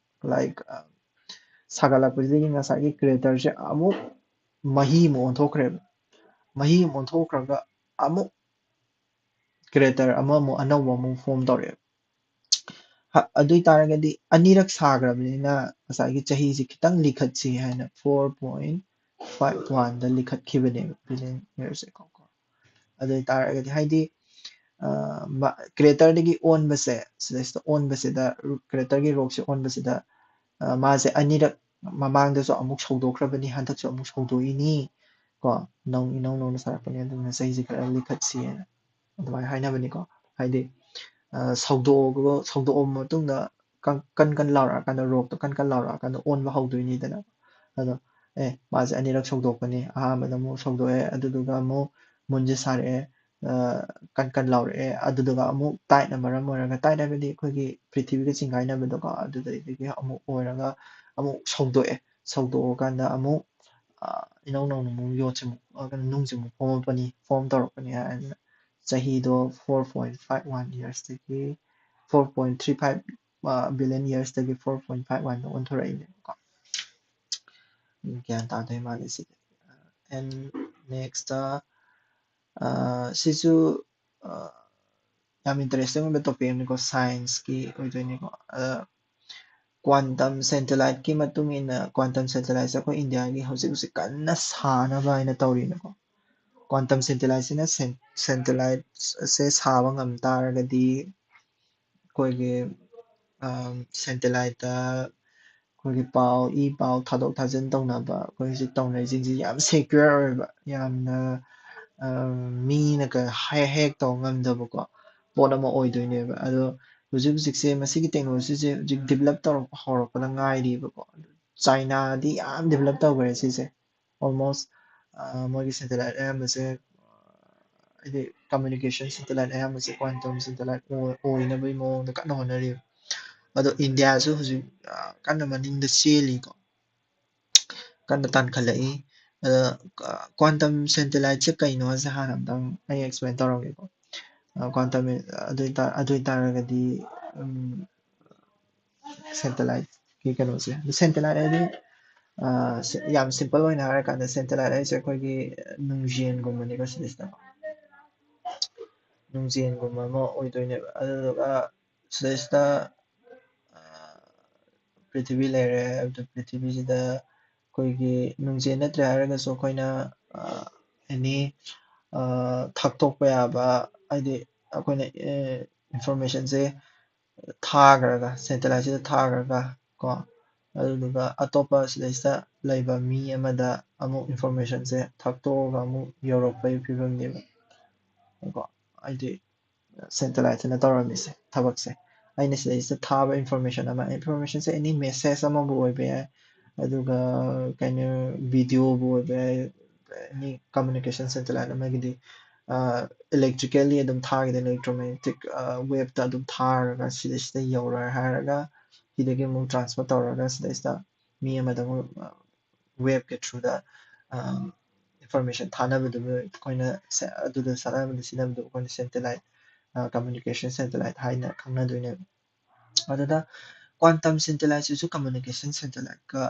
ꯂꯥꯏꯛ ꯁꯥꯒꯠꯂꯛꯄꯁꯤꯗꯒꯤ ꯉꯁꯥꯏꯒꯤ ꯀ꯭ꯔꯦꯇꯔꯁꯦ ꯑꯃꯨꯛ ꯃꯍꯤ ꯑꯃꯨꯛ ꯑꯣꯟꯊꯣꯛꯈ꯭ꯔꯦꯕ꯫ ꯃꯍꯤ ꯑꯃꯨꯛ ꯑꯣꯟꯊꯣꯛꯈ꯭ꯔꯒ ꯑꯃꯨꯛ ꯀ꯭ꯔꯦꯇꯔ ꯑꯃꯃꯨꯛ ꯑꯅꯧꯕ ꯑꯃꯨꯛ ꯐꯣꯝ ꯇꯧꯔꯛꯑꯦꯕ꯫ ꯑꯗꯨ ꯑꯣꯏꯇꯥꯔꯒꯗꯤ ꯑꯅꯤꯔꯛ ꯁꯥꯈ꯭ꯔꯕꯅꯤꯅ ꯉꯁꯥꯏꯒꯤ ꯆꯍꯤꯁꯤ ꯈꯤꯇꯪ ꯂꯤꯈꯠꯁꯤ ꯍꯥꯏꯅ four point five one ꯗ ꯂꯤꯈꯠꯈꯤꯕꯅꯦꯕ ꯕꯤꯂꯤꯌꯟ ꯌꯔꯁꯦ ꯀꯣ꯫ ꯑꯗꯨ ꯑꯣꯏꯇꯥꯔꯒꯗꯤ ꯍꯥꯏꯗꯤ ꯀ꯭ꯔꯦꯇꯔꯗꯒꯤ ꯑꯣꯟꯕꯁꯦ, ꯁꯤꯗꯩꯁꯤꯗ ꯑꯣꯟꯕꯁꯤꯗ, ꯀ꯭ꯔꯦꯇꯔꯒꯤ ꯔꯣꯛꯁꯦ ꯑꯣꯟꯕꯁꯤꯗ ꯃꯥꯁꯦ ꯑꯅꯤꯔꯛ, ꯃꯃꯥꯡꯗꯁꯨ ꯑꯃꯨꯛ ꯁꯧꯗꯣꯛꯈ꯭ꯔꯕꯅꯤ, ꯍꯟꯗꯛꯁꯨ ꯑꯃꯨꯛ ꯁꯧꯗꯣꯛꯏꯅꯤ ꯀꯣ꯫ ꯅꯧ ꯏꯅꯧ ꯅꯧꯅ ꯁꯥꯔꯛꯄꯅꯤ, ꯑꯗꯨꯅ ꯆꯍꯤꯁꯦ ꯈꯔ ꯂꯤꯈꯠꯁꯤꯅ ꯑꯗꯨꯃꯥꯏꯅ ꯍꯥꯏꯅꯕꯅꯤꯀꯣ꯫ ꯍꯥꯏꯗꯤ ꯁꯧꯗꯣꯛꯑꯒ, ꯁꯧꯗꯣꯛꯑꯕ ꯃꯇꯨꯡꯗ ꯀꯟ ꯀꯟ ꯀꯟ ꯂꯥꯎꯔꯛꯑꯀꯥꯟꯗ, ꯔꯣꯛꯇꯣ ꯀꯟ ꯀꯟ ꯂꯥꯎꯔꯛꯑꯀꯥꯟꯗ ꯑꯣꯟꯕ ꯍꯧꯗꯣꯏꯅꯤꯗꯅ꯫ ꯑꯗꯣ ꯑꯦ ꯃꯥꯁꯦ ꯑꯅꯤꯔꯛ ꯁꯧꯗꯣꯛꯄꯅꯤ, ꯑꯍꯥꯟꯕꯗ ꯑꯃꯨꯛ ꯁꯧꯗꯣꯛꯑꯦ, ꯑꯗꯨꯗꯨꯒ ꯑꯃꯨꯛ ꯃꯨꯟꯁꯦ ꯁꯥꯔꯛꯑꯦ, ꯀꯟ ꯀꯟ ꯂꯥꯎꯔꯛꯑꯦ, ꯑꯗꯨꯗꯨꯒ ꯑꯃꯨꯛ ꯇꯥꯏꯠꯅ ꯃꯔꯝ ꯑꯣꯏꯔꯒ, ꯇꯥꯏꯠ ꯍꯥꯏꯕꯗꯤ ꯑꯩꯈꯣꯏꯒꯤ ꯄ꯭ꯔꯤꯊꯤꯕꯤꯒ ꯆꯤꯡꯒꯥꯏꯅꯕꯗꯣꯀꯣ, ꯑꯗꯨꯗꯒꯤ ꯑꯃꯨꯛ ꯑꯣꯏꯔꯒ ꯑꯃꯨꯛ ꯁꯧꯗꯣꯛꯑꯦ꯫ ꯁꯧꯗꯣꯛꯑꯀꯥꯟꯗ ꯑꯃꯨꯛ ꯏꯅꯧ ꯅꯧꯅ ꯑꯃꯨꯛ ꯌꯣꯠꯁꯦ ꯑꯃꯨꯛ, ꯅꯨꯡꯁꯦ ꯑꯃꯨꯛ ꯐꯣꯝꯃꯛꯄꯅꯤ, ꯐꯣꯝ ꯇꯧꯔꯛꯄꯅꯤ ꯍꯥꯏꯅ ꯆꯍꯤꯗꯣ four point five one ꯌꯔꯁꯇꯒꯤ, four point three five billion ꯌꯔꯁꯇꯒꯤ four point five one ꯗ ꯑꯣꯟꯊꯣꯔꯛꯏꯅꯦꯕꯀꯣ꯫ ꯒ꯭ꯌꯥꯟ ꯇꯥꯗꯣꯏ ꯃꯥꯜꯂꯦ ꯁꯤꯗꯤ꯫ ꯑꯦꯟ ꯅꯦꯛꯁꯇ ꯁꯤꯁꯨ ꯌꯥꯝ ꯏꯟꯇꯔꯦꯁꯇꯤꯡ ꯑꯣꯏꯕ ꯇꯣꯄꯤꯛ ꯑꯃꯅꯤꯀꯣ, ꯁꯥꯏꯟꯁꯀꯤ ꯑꯣꯏꯗꯣꯏꯅꯤꯀꯣ꯫ ꯀ꯭ꯋꯥꯟꯇꯝ ꯁꯦꯇꯦꯂꯥꯏꯠꯀꯤ ꯃꯇꯨꯡ ꯏꯟꯅ, ꯀ꯭ꯋꯥꯟꯇꯝ ꯁꯦꯇꯦꯂꯥꯏꯠꯁꯦ ꯑꯩꯈꯣꯏ ꯏꯟꯗꯤꯌꯥꯒꯤ ꯍꯧꯖꯤꯛ ꯍꯧꯖꯤꯛ ꯀꯟꯅ ꯁꯥꯅꯕ ꯍꯥꯏꯅ ꯇꯧꯔꯤꯅꯦꯀꯣ꯫ ꯀ꯭ꯋꯥꯟꯇꯝ ꯁꯦꯇꯦꯂꯥꯏꯠꯁꯤꯅ ꯁꯦꯇꯦꯂꯥꯏꯠꯁꯦ ꯁꯥꯕ ꯉꯝ ꯇꯥꯔꯒꯗꯤ ꯑꯩꯈꯣꯏꯒꯤ ꯁꯦꯇꯦꯂꯥꯏꯠꯇ ꯑꯩꯈꯣꯏꯒꯤ ꯄꯥꯎ, ꯏ ꯄꯥꯎ ꯊꯥꯗꯣꯛ ꯊꯥꯖꯤꯟ ꯇꯧꯅꯕ ꯑꯩꯈꯣꯏ ꯍꯧꯖꯤꯛ ꯇꯧꯅꯔꯤꯁꯤꯡꯁꯤ ꯌꯥꯝ ꯁꯦꯀ꯭ꯌꯣꯔ ꯑꯣꯏꯕ, ꯌꯥꯝꯅ ꯃꯤꯅꯒ ꯍꯦꯛ ꯍꯦꯛ ꯇꯧ ꯉꯝꯗꯕꯀꯣ ꯄꯣꯠ ꯑꯃ ꯑꯣꯏꯗꯣꯏꯅꯦꯕ꯫ ꯑꯗꯣ ꯍꯧꯖꯤꯛ ꯍꯧꯖꯤꯛꯁꯦ ꯃꯁꯤꯒꯤ ꯇꯦꯛꯅꯣꯂꯣꯖꯤꯁꯦ ꯍꯧꯖꯤꯛ ꯗꯤꯕꯂꯞ ꯇꯧꯔꯛꯄ ꯍꯧꯔꯛꯄꯗ ꯉꯥꯏꯔꯤꯕꯀꯣ꯫ ꯆꯥꯏꯅꯥꯗꯤ ꯌꯥꯝ ꯗꯤꯕꯂꯞ ꯇꯧꯈ꯭ꯔꯦ ꯁꯤꯁꯦ꯫ ꯑꯣꯜꯃꯣꯁ ꯃꯣꯏꯒꯤ ꯁꯦꯇꯦꯂꯥꯏꯠ ꯑꯌꯥꯝꯕꯁꯦ, ꯍꯥꯏꯗꯤ ꯀꯝꯃ꯭ꯌꯨꯅꯤꯀꯦꯁꯟ ꯁꯦꯇꯦꯂꯥꯏꯠ ꯑꯌꯥꯝꯕꯁꯦ ꯀ꯭ꯋꯥꯟꯇꯝ ꯁꯦꯇꯦꯂꯥꯏꯠ ꯑꯣꯏꯅꯕꯒꯤ ꯃꯑꯣꯡꯗ ꯀꯟꯅ ꯍꯣꯠꯅꯔꯤ꯫ ꯑꯗꯣ ꯏꯟꯗꯤꯌꯥꯁꯨ ꯍꯧꯖꯤꯛ ꯀꯟꯅ ꯃꯅꯤꯡꯗ ꯆꯦꯜꯂꯤꯀꯣ, ꯀꯟꯅ ꯇꯥꯟꯈꯠꯂꯛꯏ꯫ ꯑꯗ ꯀ꯭ꯋꯥꯟꯇꯝ ꯁꯦꯇꯦꯂꯥꯏꯠꯁꯦ ꯀꯩꯅꯣꯁꯦ ꯍꯥꯟꯅ ꯑꯝꯇꯪ ꯑꯩ ꯑꯦꯛꯁꯄ꯭ꯂꯦꯟ ꯇꯧꯔꯝꯒꯦꯀꯣ꯫ ꯀ꯭ꯋꯥꯟꯇꯝ ꯑꯗꯨ ꯑꯣꯏꯇꯥꯔꯒꯗꯤ ꯁꯦꯇꯦꯂꯥꯏꯠꯀꯤ ꯀꯩꯅꯣꯁꯦ, ꯑꯗꯨ ꯁꯦꯇꯦꯂꯥꯏꯠ ꯍꯥꯏꯗꯤ ꯌꯥꯝ ꯁꯤꯝꯄꯜ ꯑꯣꯏꯅ ꯍꯥꯏꯔꯀꯥꯟꯗ ꯁꯦꯇꯦꯂꯥꯏꯠ ꯍꯥꯏꯁꯦ ꯑꯩꯈꯣꯏꯒꯤ ꯅꯨꯡꯖꯦꯟꯒꯨꯝꯕꯅꯦꯕ ꯁꯤꯗꯩꯁꯤꯗ, ꯅꯨꯡꯖꯦꯟꯒꯨꯝꯕ ꯑꯃ ꯑꯣꯏꯗꯣꯏꯅꯦꯕ꯫ ꯑꯗꯨꯗꯨꯒ ꯁꯤꯗꯩꯁꯤꯗ ꯄ꯭ꯔꯤꯊꯤꯕꯤ ꯂꯩꯔꯦ꯫ ꯑꯗꯨ ꯄ꯭ꯔꯤꯊꯤꯕꯤꯁꯤꯗ ꯑꯩꯈꯣꯏꯒꯤ ꯅꯨꯡꯖꯦꯟ ꯅꯠꯇ꯭ꯔꯦ ꯍꯥꯏꯔꯒꯁꯨ ꯑꯩꯈꯣꯏꯅ ꯑꯦꯅꯤ ꯊꯛꯇꯣꯛꯄ ꯌꯥꯕ, ꯍꯥꯏꯗꯤ ꯑꯩꯈꯣꯏꯅ ꯏꯟꯐꯣꯔꯃꯦꯁꯟꯁꯦ ꯊꯥꯈ꯭ꯔꯒ, ꯁꯦꯇꯦꯂꯥꯏꯠꯁꯤꯗ ꯊꯥꯈ꯭ꯔꯒ ꯀꯣ, ꯑꯗꯨꯗꯨꯒ ꯑꯇꯣꯞꯄ ꯁꯤꯗꯩꯁꯤꯗ ꯂꯩꯕ ꯃꯤ ꯑꯃꯗ ꯑꯃꯨꯛ ꯏꯟꯐꯣꯔꯃꯦꯁꯟꯁꯦ ꯊꯛꯇꯣꯛꯑꯒ ꯑꯃꯨꯛ ꯌꯧꯔꯛꯄꯒꯤ ꯐꯤꯕꯝꯅꯦꯕ ꯀꯣ꯫ ꯍꯥꯏꯗꯤ ꯁꯦꯇꯦꯂꯥꯏꯠꯁꯤꯅ ꯇꯧꯔꯝꯃꯤꯁꯦ, ꯊꯕꯛꯁꯦ꯫ ꯑꯩꯅ ꯁꯤꯗꯩꯁꯤꯗ ꯊꯥꯕ ꯏꯟꯐꯣꯔꯃꯦꯁꯟ ꯑꯃ, ꯏꯟꯐꯣꯔꯃꯦꯁꯟꯁꯦ ꯑꯦꯅꯤ ꯃꯦꯁꯦꯖ ꯑꯃꯕꯨ ꯑꯣꯏꯕ ꯌꯥꯏ, ꯑꯗꯨꯒ ꯀꯩꯅꯣ, ꯚꯤꯗꯤꯑꯣꯕꯨ ꯑꯣꯏꯕ ꯌꯥꯏ, ꯑꯦꯅꯤ ꯀꯝꯃꯨꯅꯤꯀꯦꯁꯟ ꯁꯦꯇꯦꯂꯥꯏꯠ ꯑꯃꯒꯤꯗꯤ ꯏꯂꯦꯛꯇ꯭ꯔꯤꯀꯦꯜꯂꯤ ꯑꯗꯨꯝ ꯊꯥꯒꯗꯣꯏꯅꯤ, ꯏꯂꯦꯛꯇ꯭ꯔꯣꯃꯦꯒꯅꯦꯇꯤꯛ ꯋꯦꯞꯇ ꯑꯗꯨꯝ ꯊꯥꯔꯒ ꯁꯤꯗꯩꯁꯤꯗ ꯌꯧꯔꯦ ꯍꯥꯏꯔꯒ ꯁꯤꯗꯒꯤ ꯑꯃꯨꯛ ꯇ꯭ꯔꯥꯟꯁꯐꯔ ꯇꯧꯔꯒ ꯁꯤꯗꯩꯁꯤꯗ ꯃꯤ ꯑꯃꯗ ꯑꯃꯨꯛ ꯋꯦꯞꯀꯤ ꯊ꯭ꯔꯨꯗ ꯏꯟꯐꯣꯔꯃꯦꯁꯟ ꯊꯥꯅꯕꯗꯨ ꯑꯩꯈꯣꯏꯅ ꯑꯗꯨꯗ ꯆꯠꯅꯕꯗ ꯁꯤꯖꯤꯟꯅꯕꯗꯨ ꯑꯩꯈꯣꯏꯅ ꯁꯦꯇꯦꯂꯥꯏꯠ ꯀꯝꯃꯨꯅꯤꯀꯦꯁꯟ ꯁꯦꯇꯦꯂꯥꯏꯠ ꯍꯥꯏꯅ ꯈꯪꯅꯗꯣꯏꯅꯦꯕ꯫ ꯑꯗꯨꯗ ꯀ꯭ꯋꯥꯟꯇꯝ ꯁꯦꯇꯦꯂꯥꯏꯠꯁꯤꯁꯨ ꯀꯝꯃꯨꯅꯤꯀꯦꯁꯟ ꯁꯦꯇꯦꯂꯥꯏꯠꯀ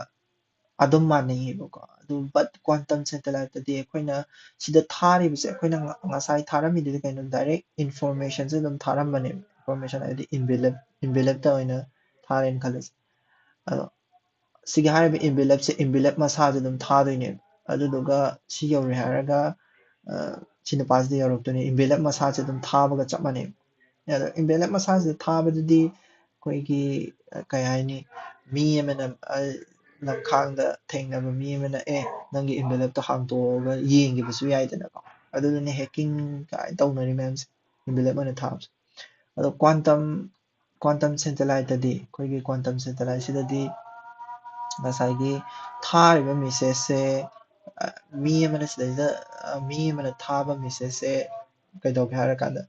ꯑꯗꯨꯝ ꯃꯥꯟꯅꯩꯌꯦꯕꯀꯣ꯫ ꯑꯗꯨ ꯕꯠ ꯀ꯭ꯋꯥꯟꯇꯝ ꯁꯦꯇꯦꯂꯥꯏꯠꯇꯗꯤ ꯑꯩꯈꯣꯏꯅ ꯁꯤꯗ ꯊꯥꯔꯤꯕꯁꯦ, ꯑꯩꯈꯣꯏꯅ ꯉ- ꯉꯁꯥꯏ ꯊꯥꯔꯝꯃꯤꯗꯨꯗꯤ ꯀꯩꯅꯣ, ꯗꯥꯏꯔꯦꯛ ꯏꯟꯐꯣꯔꯃꯦꯁꯟꯁꯦ ꯑꯗꯨꯝ ꯊꯥꯔꯝꯕꯅꯦꯕ꯫ ꯏꯟꯐꯣꯔꯃꯦꯁꯟ ꯍꯥꯏꯗꯤ ꯏꯟꯚꯦꯂꯞ, ꯏꯟꯚꯦꯂꯞꯇ ꯑꯣꯏꯅ ꯊꯥꯔꯦꯅ ꯈꯜꯂꯁꯦ꯫ ꯑꯗꯣ ꯁꯤꯒꯤ ꯍꯥꯏꯔꯤꯕ ꯏꯟꯚꯦꯂꯞꯁꯦ ꯏꯟꯚꯦꯂꯞ ꯃꯁꯥꯁꯦ ꯑꯗꯨꯝ ꯊꯥꯗꯣꯏꯅꯦꯕ꯫ ꯑꯗꯨꯗꯨꯒ ꯁꯤ ꯌꯧꯔꯦ ꯍꯥꯏꯔꯒ ꯁꯤ ꯅꯨꯄꯥꯁꯤꯗ ꯌꯧꯔꯛꯇꯣꯏꯅꯦ꯫ ꯏꯟꯚꯦꯂꯞ ꯃꯁꯥꯁꯦ ꯑꯗꯨꯝ ꯊꯥꯕꯒ ꯆꯞ ꯃꯥꯟꯅꯩ꯫ ꯑꯗꯣ ꯏꯟꯚꯦꯂꯞ ꯃꯁꯥꯁꯤꯗ ꯊꯥꯕꯗꯨꯗꯤ ꯑꯩꯈꯣꯏꯒꯤ ꯀꯩ ꯍꯥꯏꯅꯤ, ꯃꯤ ꯑꯃꯅ ꯂꯝꯈꯥꯡꯗ ꯊꯦꯡꯅꯕ ꯃꯤ ꯑꯃꯅ, "ꯑꯦ, ꯅꯪꯒꯤ ꯏꯟꯚꯦꯂꯞꯇꯣ ꯍꯥꯡꯇꯣꯛꯑꯒ ꯌꯦꯡꯈꯤꯕꯁꯨ ꯌꯥꯏꯗꯅꯀꯣ"꯫ ꯑꯗꯨꯗꯨꯅ ꯍꯦꯛꯀꯤꯡ ꯀꯥꯏꯅ ꯇꯧꯅꯔꯤ ꯃꯌꯥꯝꯁꯦ, ꯏꯟꯚꯦꯂꯞ ꯑꯣꯏꯅ ꯊꯥꯕꯁꯦ꯫ ꯑꯗꯣ ꯀ꯭ꯋꯥꯟꯇꯝ ꯀ꯭ꯋꯥꯟꯇꯝ ꯁꯦꯇꯦꯂꯥꯏꯠꯇꯗꯤ, ꯑꯩꯈꯣꯏꯒꯤ ꯀ꯭ꯋꯥꯟꯇꯝ ꯁꯦꯇꯦꯂꯥꯏꯠꯁꯤꯗꯗꯤ ꯉꯁꯥꯏꯒꯤ ꯊꯥꯔꯤꯕ ꯃꯦꯁꯦꯖꯁꯦ, ꯃꯤ ꯑꯃꯅ ꯁꯤꯗꯩꯗ, ꯃꯤ ꯑꯃꯅ ꯊꯥꯕ ꯃꯦꯁꯦꯖꯁꯦ ꯀꯩꯗꯧꯒꯦ ꯍꯥꯏꯔꯀꯥꯟꯗ,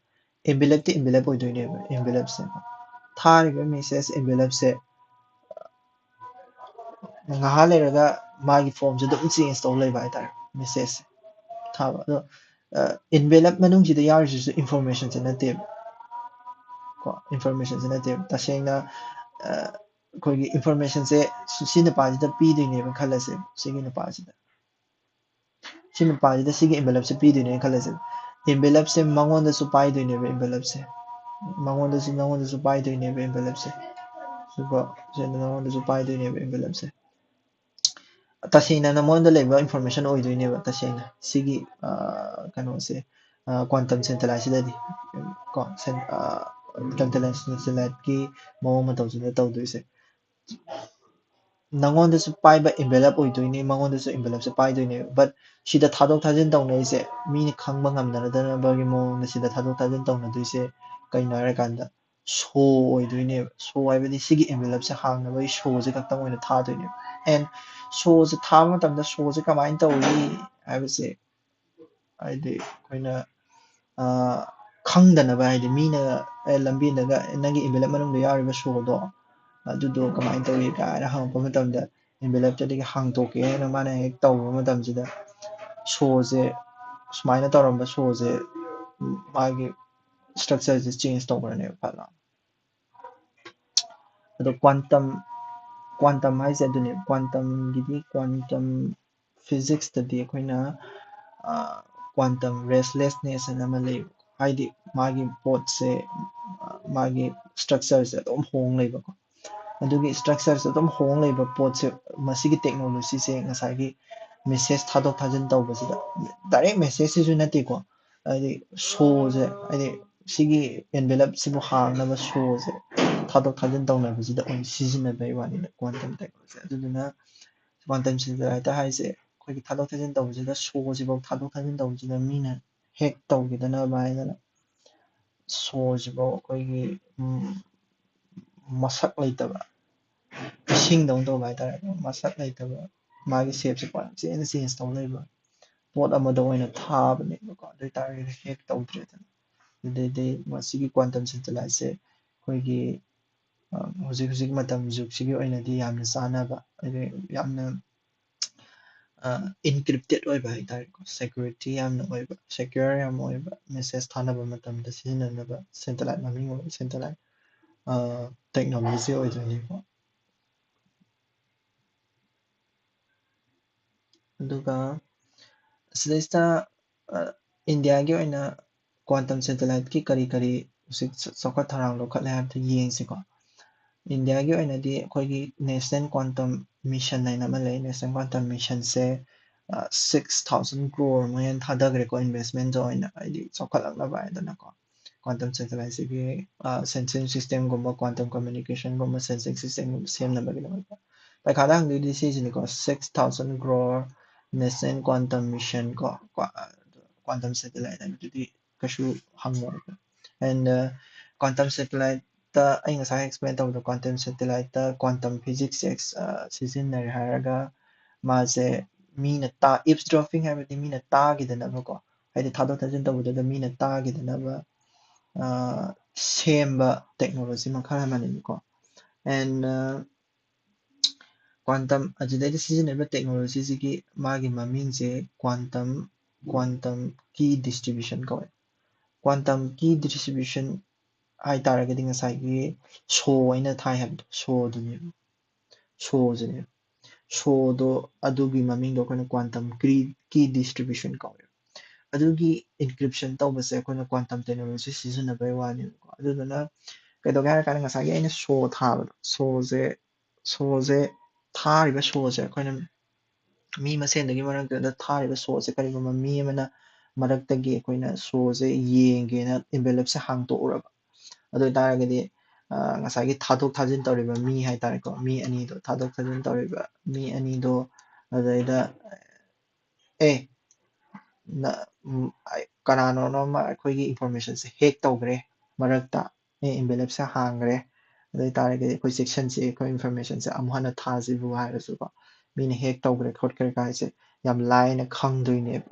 ꯏꯟꯚꯦꯂꯞꯇꯤ ꯏꯟꯚꯦꯂꯞ ꯑꯣꯏꯗꯣꯏꯅꯦꯕ, ꯏꯟꯚꯦꯂꯞꯁꯦ꯫ ꯊꯥꯔꯤꯕ ꯃꯦꯁꯦꯖ ꯏꯟꯚꯦꯂꯞꯁꯦ ꯉꯥꯏꯍꯥꯛ ꯂꯩꯔꯒ ꯃꯥꯒꯤ ꯐꯣꯝꯁꯦ ꯑꯗꯨꯝ ꯆꯦꯟꯖ ꯇꯧ ꯂꯩꯕ ꯍꯥꯏꯇꯥꯔꯦ, ꯃꯦꯁꯦꯖꯁꯦ ꯊꯥꯕ꯫ ꯑꯗꯣ envelope ꯃꯅꯨꯡꯁꯤꯗ ꯌꯥꯎꯔꯤꯁꯤꯁꯨ informationꯁꯦ ꯅꯠꯇꯦꯕ꯫ ꯀꯣ, informationꯁꯦ ꯅꯠꯇꯦꯕ꯫ ꯇꯁꯦꯡꯅ ꯑꯩꯈꯣꯏꯒꯤ informationꯁꯦ ꯁꯤ ꯅꯨꯄꯥꯁꯤꯗ ꯄꯤꯗꯣꯏꯅꯦꯕ ꯈꯜꯂꯁꯦ꯫ ꯁꯤꯒꯤ ꯅꯨꯄꯥꯁꯤꯗ ꯁꯤ ꯅꯨꯄꯥꯁꯤꯗ ꯁꯤꯒꯤ envelopeꯁꯦ ꯄꯤꯗꯣꯏꯅꯦꯅ ꯈꯜꯂꯁꯦ꯫ Envelopeꯁꯦ ꯃꯉꯣꯟꯗꯁꯨ ꯄꯥꯏꯗꯣꯏꯅꯦꯕ envelopeꯁꯦ꯫ ꯃꯉꯣꯟꯗꯁꯨ ꯅꯉꯣꯟꯗꯁꯨ ꯄꯥꯏꯗꯣꯏꯅꯦꯕ envelopeꯁꯦ꯫ ꯁꯤꯀꯣ, ꯁꯤꯗ ꯅꯉꯣꯟꯗꯁꯨ ꯄꯥꯏꯗꯣꯏꯅꯦꯕ envelopeꯁꯦ꯫ ꯇꯁꯦꯡꯅ ꯅꯉꯣꯟꯗ ꯂꯩꯕ information ꯑꯣꯏꯗꯣꯏꯅꯦꯕ ꯇꯁꯦꯡꯅ ꯁꯤꯒꯤ ꯀꯩꯅꯣꯁꯦ, quantum satellideꯁꯤꯗꯗꯤ꯫ ꯀꯣ, quantum satelliteꯀꯤ ꯃꯑꯣꯡ ꯃꯇꯧꯁꯤꯗ ꯇꯧꯗꯣꯏꯁꯦ꯫ ꯅꯉꯣꯟꯗꯁꯨ ꯄꯥꯏꯕ envelope ꯑꯣꯏꯗꯣꯏꯅꯤ, ꯃꯉꯣꯟꯗꯁꯨ envelopeꯁꯦ ꯄꯥꯏꯗꯣꯏꯅꯦ꯫ But ꯁꯤꯗ ꯊꯥꯗꯣꯛ ꯊꯥꯖꯤꯟ ꯇꯧꯅꯔꯤꯁꯦ, ꯃꯤꯅ ꯈꯪꯕ ꯉꯝꯅꯗꯅꯕꯒꯤ ꯃꯑꯣꯡꯗ ꯁꯤꯗ ꯊꯥꯗꯣꯛ ꯊꯥꯖꯤꯟ ꯇꯧꯅꯗꯣꯏꯁꯦ ꯀꯩꯅꯣ ꯍꯥꯏꯔꯀꯥꯟꯗ, show ꯑꯣꯏꯗꯣꯏꯅꯦꯕ꯫ Show ꯍꯥꯏꯕꯗꯤ ꯁꯤꯒꯤ envelopeꯁꯦ ꯍꯥꯡꯅꯕꯒꯤ showꯁꯦ ꯈꯛꯇꯪ ꯑꯣꯏꯅ ꯊꯥꯗꯣꯏꯅꯦꯕ꯫ And showꯁꯦ ꯊꯥꯕ ꯃꯇꯝꯗ showꯁꯦ ꯀꯃꯥꯏꯅ ꯇꯧꯏ ꯍꯥꯏꯕꯁꯦ, ꯍꯥꯏꯗꯤ ꯑꯩꯈꯣꯏꯅ ꯈꯪꯗꯅꯕ, ꯍꯥꯏꯗꯤ ꯃꯤꯅ "ꯑꯦ, ꯂꯝꯕꯤꯗꯒ ꯅꯪꯒꯤ envelope ꯃꯅꯨꯡꯗ ꯌꯥꯎꯔꯤꯕ showꯗꯣ, ꯑꯗꯨꯗꯣ ꯀꯃꯥꯏꯅ ꯇꯧꯏ?" ꯀꯥꯏꯅ ꯍꯪꯉꯛꯄ ꯃꯇꯝꯗ, envelopeꯇꯨꯗꯒꯤ ꯍꯥꯡꯇꯣꯛꯀꯦ ꯍꯥꯏꯅ ꯃꯥꯅ ꯍꯦꯛ ꯇꯧꯕ ꯃꯇꯝꯁꯤꯗ, showꯁꯦ, ꯁꯨꯃꯥꯏꯅ ꯇꯧꯔꯝꯕ showꯁꯦ, ꯃꯥꯒꯤ structureꯁꯦ change ꯇꯧꯈ꯭ꯔꯅꯦꯕ ꯐꯠ ꯂꯥꯎꯅ꯫ ꯑꯗꯣ quantum, quantum ꯍꯥꯏꯁꯦ ꯑꯗꯨꯅꯦ, quantumꯒꯤꯗꯤ, quantum physicsꯇꯗꯤ ꯑꯩꯈꯣꯏꯅ quantum restlessness ꯍꯥꯏꯅ ꯑꯃ ꯂꯩꯌꯦꯕꯀꯣ꯫ ꯍꯥꯏꯗꯤ ꯃꯥꯒꯤ ꯄꯣꯠꯁꯦ, ꯃꯥꯒꯤ structureꯁꯦ ꯑꯗꯨꯝ ꯍꯣꯡ ꯂꯩꯕꯀꯣ꯫ ꯑꯗꯨꯒꯤ structureꯁꯦ ꯑꯗꯨꯝ ꯍꯣꯡ ꯂꯩꯕ ꯄꯣꯠꯁꯦ, ꯃꯁꯤꯒꯤ technologyꯁꯦ ꯉꯁꯥꯏꯒꯤ message ꯊꯥꯗꯣꯛ ꯊꯥꯖꯤꯟ ꯇꯧꯕꯁꯤꯗ, direct messageꯁꯤꯁꯨ ꯅꯠꯇꯦꯀꯣ, ꯍꯥꯏꯗꯤ showꯁꯦ, ꯍꯥꯏꯗꯤ ꯁꯤꯒꯤ envelopeꯁꯤꯕꯨ ꯍꯥꯡꯅꯕ showꯁꯦ ꯊꯥꯗꯣꯛ ꯊꯥꯖꯤꯟ ꯇꯧꯅꯕꯁꯤꯗ ꯑꯣꯏꯅ ꯁꯤꯖꯤꯟꯅꯕꯩ ꯋꯥꯅꯤꯗ quantum technology꯫ ꯑꯗꯨꯗꯨꯅ quantum satellite ꯍꯥꯏꯁꯦ ꯑꯩꯈꯣꯏꯒꯤ ꯊꯥꯗꯣꯛ ꯊꯥꯖꯤꯟ ꯇꯧꯕꯁꯤꯗ, showꯁꯤꯐꯥꯎ ꯊꯥꯗꯣꯛ ꯊꯥꯖꯤꯟ ꯇꯧꯕꯁꯤꯗ ꯃꯤꯅ hack ꯇꯧꯈꯤꯗꯅꯕ ꯍꯥꯏꯗꯅ showꯁꯤꯐꯥꯎ ꯑꯩꯈꯣꯏꯒꯤ ꯃꯁꯛ ꯂꯩꯇꯕ, ꯏꯁꯤꯡꯗꯧꯅ ꯇꯧꯕ ꯍꯥꯏꯇꯥꯔꯦ, ꯃꯁꯛ ꯂꯩꯇꯕ, ꯃꯥꯒꯤ shapeꯁꯦ ꯄꯪꯆꯦꯟ change ꯇꯧ ꯂꯩꯕ ꯄꯣꯠ ꯑꯃꯗ ꯑꯣꯏꯅ ꯊꯥꯕꯅꯦꯕꯀꯣ꯫ ꯑꯗꯨ ꯑꯣꯏꯇꯥꯔꯒꯗꯤ hack ꯇꯧꯗ꯭ꯔꯦꯗꯅ꯫ ꯑꯗꯨꯗꯩꯗꯤ ꯃꯁꯤꯒꯤ quantum satelliteꯁꯦ ꯑꯩꯈꯣꯏꯒꯤ ꯍꯧꯖꯤꯛ ꯍꯧꯖꯤꯛ ꯃꯇꯝ ꯖꯨꯒꯁꯤꯒꯤ ꯑꯣꯏꯅꯗꯤ ꯌꯥꯝꯅ ꯆꯥꯟꯅꯕ, ꯍꯥꯏꯗꯤ ꯌꯥꯝꯅ ꯏꯟꯀ꯭ꯔꯤꯞꯇꯦꯠ ꯑꯣꯏꯕ ꯍꯥꯏꯇꯥꯔꯦꯀꯣ, ꯁꯦꯀ꯭ꯌꯨꯔꯤꯇꯤ ꯌꯥꯝꯅ ꯑꯣꯏꯕ, ꯁꯦꯀ꯭ꯌꯨꯔ ꯌꯥꯝ ꯑꯣꯏꯕ, ꯃꯦꯁꯦꯖ ꯊꯥꯅꯕ ꯃꯇꯝꯗ ꯁꯤꯖꯤꯟꯅꯅꯕ ꯁꯦꯇꯦꯂꯥꯏꯠ, ꯃꯃꯤꯡ ꯑꯣꯏꯕ ꯁꯦꯇꯦꯂꯥꯏꯠ ꯇꯦꯛꯅꯣꯂꯣꯖꯤ ꯑꯣꯏꯗꯣꯏꯅꯤꯀꯣ꯫ ꯑꯗꯨꯒ ꯁꯤꯗꯩꯁꯤꯗ ꯏꯟꯗꯤꯌꯥꯒꯤ ꯑꯣꯏꯅ ꯀ꯭ꯋꯥꯟꯇꯝ ꯁꯦꯇꯦꯂꯥꯏꯠꯀꯤ ꯀꯔꯤ ꯀꯔꯤ ꯍꯧꯖꯤꯛ ꯆꯥꯎꯈꯠ ꯊꯧꯔꯥꯡ ꯂꯧꯈꯠꯂꯦ ꯍꯥꯏꯕꯗꯨ ꯌꯦꯡꯁꯤꯀꯣ꯫ ꯏꯟꯗꯤꯌꯥꯒꯤ ꯑꯣꯏꯅꯗꯤ ꯑꯩꯈꯣꯏꯒꯤ ꯅꯦꯁꯅꯦꯜ ꯀ꯭ꯋꯥꯟꯇꯝ ꯃꯤꯁꯟ ꯍꯥꯏꯅ ꯑꯃ ꯂꯩ꯫ ꯅꯦꯁꯅꯦꯜ ꯀ꯭ꯋꯥꯟꯇꯝ ꯃꯤꯁꯟꯁꯦ ꯁꯤꯛꯁ ꯊꯥꯎꯖꯟ ꯀ꯭ꯔꯣꯔ ꯃꯌꯥ ꯊꯥꯗꯈ꯭ꯔꯦꯀꯣ, ꯏꯟꯚꯦꯁꯃꯦꯟ ꯑꯣꯏꯅ, ꯍꯥꯏꯗꯤ ꯆꯥꯎꯈꯠꯂꯛꯅꯕ ꯍꯥꯏꯗꯅꯀꯣ꯫ ꯀ꯭ꯋꯥꯟꯇꯝ ꯁꯦꯇꯦꯂꯥꯏꯠꯁꯤꯒꯤ ꯁꯦꯟꯁꯤꯡ ꯁꯤꯁꯇꯦꯝꯒꯨꯝꯕ, ꯀ꯭ꯋꯥꯟꯇꯝ ꯀꯝꯃ꯭ꯌꯨꯅꯤꯀꯦꯁꯟꯒꯨꯝꯕ ꯁꯦꯟꯁꯤꯡ ꯁꯤꯁꯇꯦꯝꯒꯨꯝꯕ ꯁꯦꯝꯅꯕꯒꯤꯗꯃꯛꯇ꯫ ꯄꯩꯈꯥꯗ ꯍꯪꯗꯣꯏꯗꯤ ꯁꯤꯁꯤꯅꯤꯀꯣ, six thousand crore national quantum mission ꯀꯣ, ꯀ꯭ꯋꯥꯟꯇꯝ ꯁꯦꯇꯦꯂꯥꯏꯠ ꯍꯥꯏꯕꯗꯨꯗꯤ ꯀꯩꯁꯨ ꯍꯪꯉꯣꯏꯕ꯫ ꯑꯦꯟ ꯀ꯭ꯋꯥꯟꯇꯝ ꯁꯦꯇꯦꯂꯥꯏꯠꯇ ꯑꯩ ꯉꯁꯥꯏ ꯑꯦꯛꯁꯄ꯭ꯂꯦꯟ ꯇꯧꯕꯗꯣ, ꯀ꯭ꯋꯥꯟꯇꯝ ꯁꯦꯇꯦꯂꯥꯏꯠꯇ ꯀ꯭ꯋꯥꯟꯇꯝ ꯐꯤꯖꯤꯛꯁ ꯁꯤꯖꯤꯟꯅꯔꯦ ꯍꯥꯏꯔꯒ ꯃꯥꯁꯦ ꯃꯤꯅ ꯇꯥ ꯏꯞꯁ ꯗ꯭ꯔꯣꯞꯄꯤꯡ ꯍꯥꯏꯕꯗꯤ ꯃꯤꯅ ꯇꯥꯈꯤꯗꯅꯕꯀꯣ, ꯍꯥꯏꯗꯤ ꯊꯥꯗꯣꯛ ꯊꯥꯖꯤꯟ ꯇꯧꯕꯗꯨꯗ ꯃꯤꯅ ꯇꯥꯈꯤꯗꯅꯕ ꯁꯦꯝꯕ ꯇꯦꯛꯅꯣꯂꯣꯖꯤ ꯃꯈꯜ ꯑꯃꯅꯤꯀꯣ꯫ ꯑꯦꯟ ꯀ꯭ꯋꯥꯟꯇꯝ ꯑꯗꯨꯗꯩꯗ ꯁꯤꯖꯤꯟꯅꯔꯤꯕ ꯇꯦꯛꯅꯣꯂꯣꯖꯤꯁꯤꯒꯤ ꯃꯥꯒꯤ ꯃꯃꯤꯡꯁꯦ ꯀ꯭ꯋꯥꯟꯇꯝ ꯀ꯭ꯋꯥꯟꯇꯝ ꯀꯤ ꯗꯤꯁꯇ꯭ꯔꯤꯕ꯭ꯌꯨꯁꯟ ꯀꯧꯋꯦ꯫ ꯀ꯭ꯋꯥꯟꯇꯝ ꯀꯤ ꯗꯤꯁꯇ꯭ꯔꯤꯕ꯭ꯌꯨꯁꯟ ꯍꯥꯏꯇꯥꯔꯒꯗꯤ ꯉꯁꯥꯏꯒꯤ ꯁꯣ ꯑꯩꯅ ꯊꯥꯏ ꯍꯥꯏꯕꯗꯣ, ꯁꯣꯗꯨꯅꯦꯕ, ꯁꯣꯁꯤꯅꯦꯕ꯫ ꯁꯣꯗꯣ ꯑꯗꯨꯒꯤ ꯃꯃꯤꯡꯗꯣ ꯑꯩꯈꯣꯏꯅ ꯀ꯭ꯋꯥꯟꯇꯝ ꯀꯤ ꯗꯤꯁꯇ꯭ꯔꯤꯕ꯭ꯌꯨꯁꯟ ꯀꯧꯋꯦꯕ꯫ ꯑꯗꯨꯒꯤ ꯏꯟꯀ꯭ꯔꯤꯞꯁꯟ ꯇꯧꯕꯁꯦ ꯑꯩꯈꯣꯏꯅ ꯀ꯭ꯋꯥꯟꯇꯝ ꯇꯦꯛꯅꯣꯂꯣꯖꯤ ꯁꯤꯖꯤꯟꯅꯕꯩ ꯋꯥꯅꯦꯕꯀꯣ꯫ ꯑꯗꯨꯗꯨꯅ ꯀꯩꯗꯧꯒꯦ ꯍꯥꯏꯔ ꯀꯥꯟꯗ ꯉꯁꯥꯏꯒꯤ ꯑꯩꯅ ꯁꯣ ꯊꯥꯕꯗꯣ, ꯁꯣꯁꯦ ꯁꯣꯁꯦ ꯊꯥꯔꯤꯕ ꯁꯣꯁꯦ ꯑꯩꯈꯣꯏꯅ ꯃꯤ ꯃꯁꯦꯟꯗꯒꯤ ꯃꯔꯛꯇꯨꯗ ꯊꯥꯔꯤꯕ ꯁꯣꯁꯦ ꯀꯔꯤꯒꯨꯝꯕ ꯃꯤ ꯑꯃꯅ ꯃꯔꯛꯇꯒꯤ ꯑꯩꯈꯣꯏꯅ ꯁꯣꯁꯦ ꯌꯦꯡꯒꯦꯅ ꯏꯟꯚꯦꯂꯞꯁꯦ ꯍꯥꯡꯇꯣꯛꯎꯔꯕ, ꯑꯗꯨ ꯑꯣꯏꯇꯥꯔꯒꯗꯤ ꯉꯁꯥꯏꯒꯤ ꯊꯥꯗꯣꯛ ꯊꯥꯖꯤꯟ ꯇꯧꯔꯤꯕ ꯃꯤ ꯍꯥꯏꯇꯥꯔꯦꯀꯣ, ꯃꯤ ꯑꯅꯤꯗꯣ ꯊꯥꯗꯣꯛ ꯊꯥꯖꯤꯟ ꯇꯧꯔꯤꯕ ꯃꯤ ꯑꯅꯤꯗꯣ ꯑꯗꯨꯗꯩꯗ ꯑꯦ ꯀꯅꯥꯅꯣꯅꯣꯃ ꯑꯩꯈꯣꯏꯒꯤ ꯏꯟꯐꯣꯔꯃꯦꯁꯟꯁꯦ ꯍꯦꯛ ꯇꯧꯈ꯭ꯔꯦ, ꯃꯔꯛꯇ ꯑꯦ ꯏꯟꯚꯦꯂꯞꯁꯦ ꯍꯥꯡꯈ꯭ꯔꯦ, ꯑꯗꯨ ꯑꯣꯏꯇꯥꯔꯒꯗꯤ ꯑꯩꯈꯣꯏ ꯆꯦꯛꯁꯟꯁꯦ, ꯑꯩꯈꯣꯏ ꯏꯟꯐꯣꯔꯃꯦꯁꯟꯁꯦ ꯑꯃꯨꯛ ꯍꯟꯅ ꯊꯥꯁꯤꯕꯨ ꯍꯥꯏꯔꯁꯨꯀꯣ, ꯃꯤꯅ ꯍꯦꯛ ꯇꯧꯈ꯭ꯔꯦ ꯈꯣꯠꯈ꯭ꯔꯦ ꯀꯥꯏꯁꯦ ꯌꯥꯝ ꯂꯥꯏꯅ ꯈꯪꯗꯣꯏꯅꯦꯕ,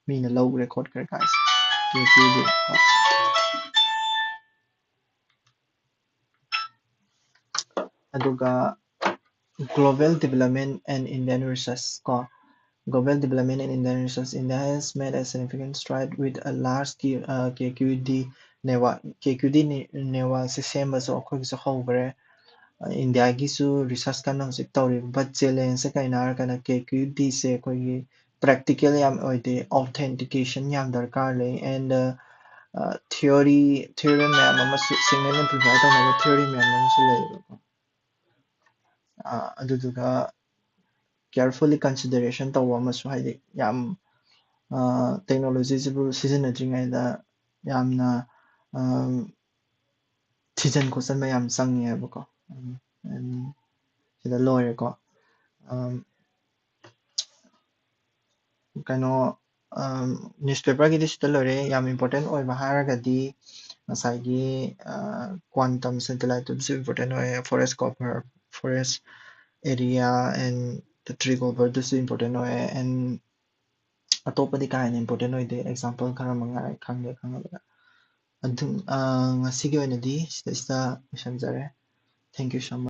ꯃꯤꯅ ꯂꯧꯈ꯭ꯔꯦ ꯈꯣꯠꯈ꯭ꯔꯦ ꯀꯥꯏꯁꯦ꯫ ꯑꯗꯨꯒ Global Development and Indian Research ꯀꯣ, Global Development and Indian Research, India has made a significant stride with a large Q- uh, K Q D network. K Q D network ꯁꯦ ꯁꯦꯝꯕꯁꯨ ꯑꯩꯈꯣꯏꯒꯤꯁꯨ ꯍꯧꯈ꯭ꯔꯦ꯫ ꯏꯟꯗꯤꯌꯥꯒꯤꯁꯨ ꯔꯤꯁꯔꯁ ꯀꯟꯅ ꯍꯧꯖꯤꯛ ꯇꯧꯔꯤ꯫ But challenge ꯁꯦ ꯀꯩꯅꯣ ꯍꯥꯏꯔꯀꯥꯟꯗ, K Q D ꯁꯦ ꯑꯩꯈꯣꯏꯒꯤ practical ꯌꯥꯝ ꯑꯣꯏꯗꯦ, authentication ꯌꯥꯝ ꯗꯔꯀꯥꯔ ꯂꯩ꯫ And theory theory ꯃꯌꯥꯝ ꯑꯃꯁꯨ, signal amplifier ꯇꯧꯅꯕ theory ꯃꯌꯥꯝ ꯑꯃꯁꯨ ꯂꯩꯌꯦꯕꯀꯣ꯫ ꯑꯗꯨꯗꯨꯒ carefully consideration ꯇꯧꯕ ꯑꯃꯁꯨ, ꯍꯥꯏꯗꯤ ꯌꯥꯝ technology ꯁꯤꯕꯨ ꯁꯤꯖꯤꯟꯅꯗ꯭ꯔꯤꯉꯩꯗ ꯌꯥꯝꯅ ꯊꯤꯖꯤꯟ ꯈꯣꯠꯆꯟꯕ ꯌꯥꯝ ꯆꯪꯉꯦꯕꯀꯣ꯫ ꯁꯤꯗ ꯂꯣꯏꯔꯦꯀꯣ꯫ ꯀꯩꯅꯣ, newspaper ꯒꯤꯗꯤ ꯁꯤꯗ ꯂꯣꯏꯔꯦ꯫ ꯌꯥꯝ important ꯑꯣꯏꯕ ꯍꯥꯏꯔꯒꯗꯤ ꯉꯁꯥꯏꯒꯤ quantum satellite ꯇꯨꯁꯨ important ꯑꯣꯏꯌꯦ, forest cover, forest area and the tree cover ꯗꯨꯁꯨ important ꯑꯣꯏꯌꯦ꯫ And ꯑꯇꯣꯞꯄꯗꯤ ꯀꯥ ꯍꯦꯟꯅ important ꯑꯣꯏꯗꯦ, example ꯈꯔ ꯃꯉꯥꯏ ꯈꯪꯗꯦ ꯈꯪꯉꯕꯗ꯫ ꯑꯗꯨꯝ ꯉꯁꯤꯒꯤ ꯑꯣꯏꯅꯗꯤ ꯁꯤꯗꯩꯁꯤꯗ ꯂꯣꯏꯁꯟꯖꯔꯦ꯫ Thank you so much.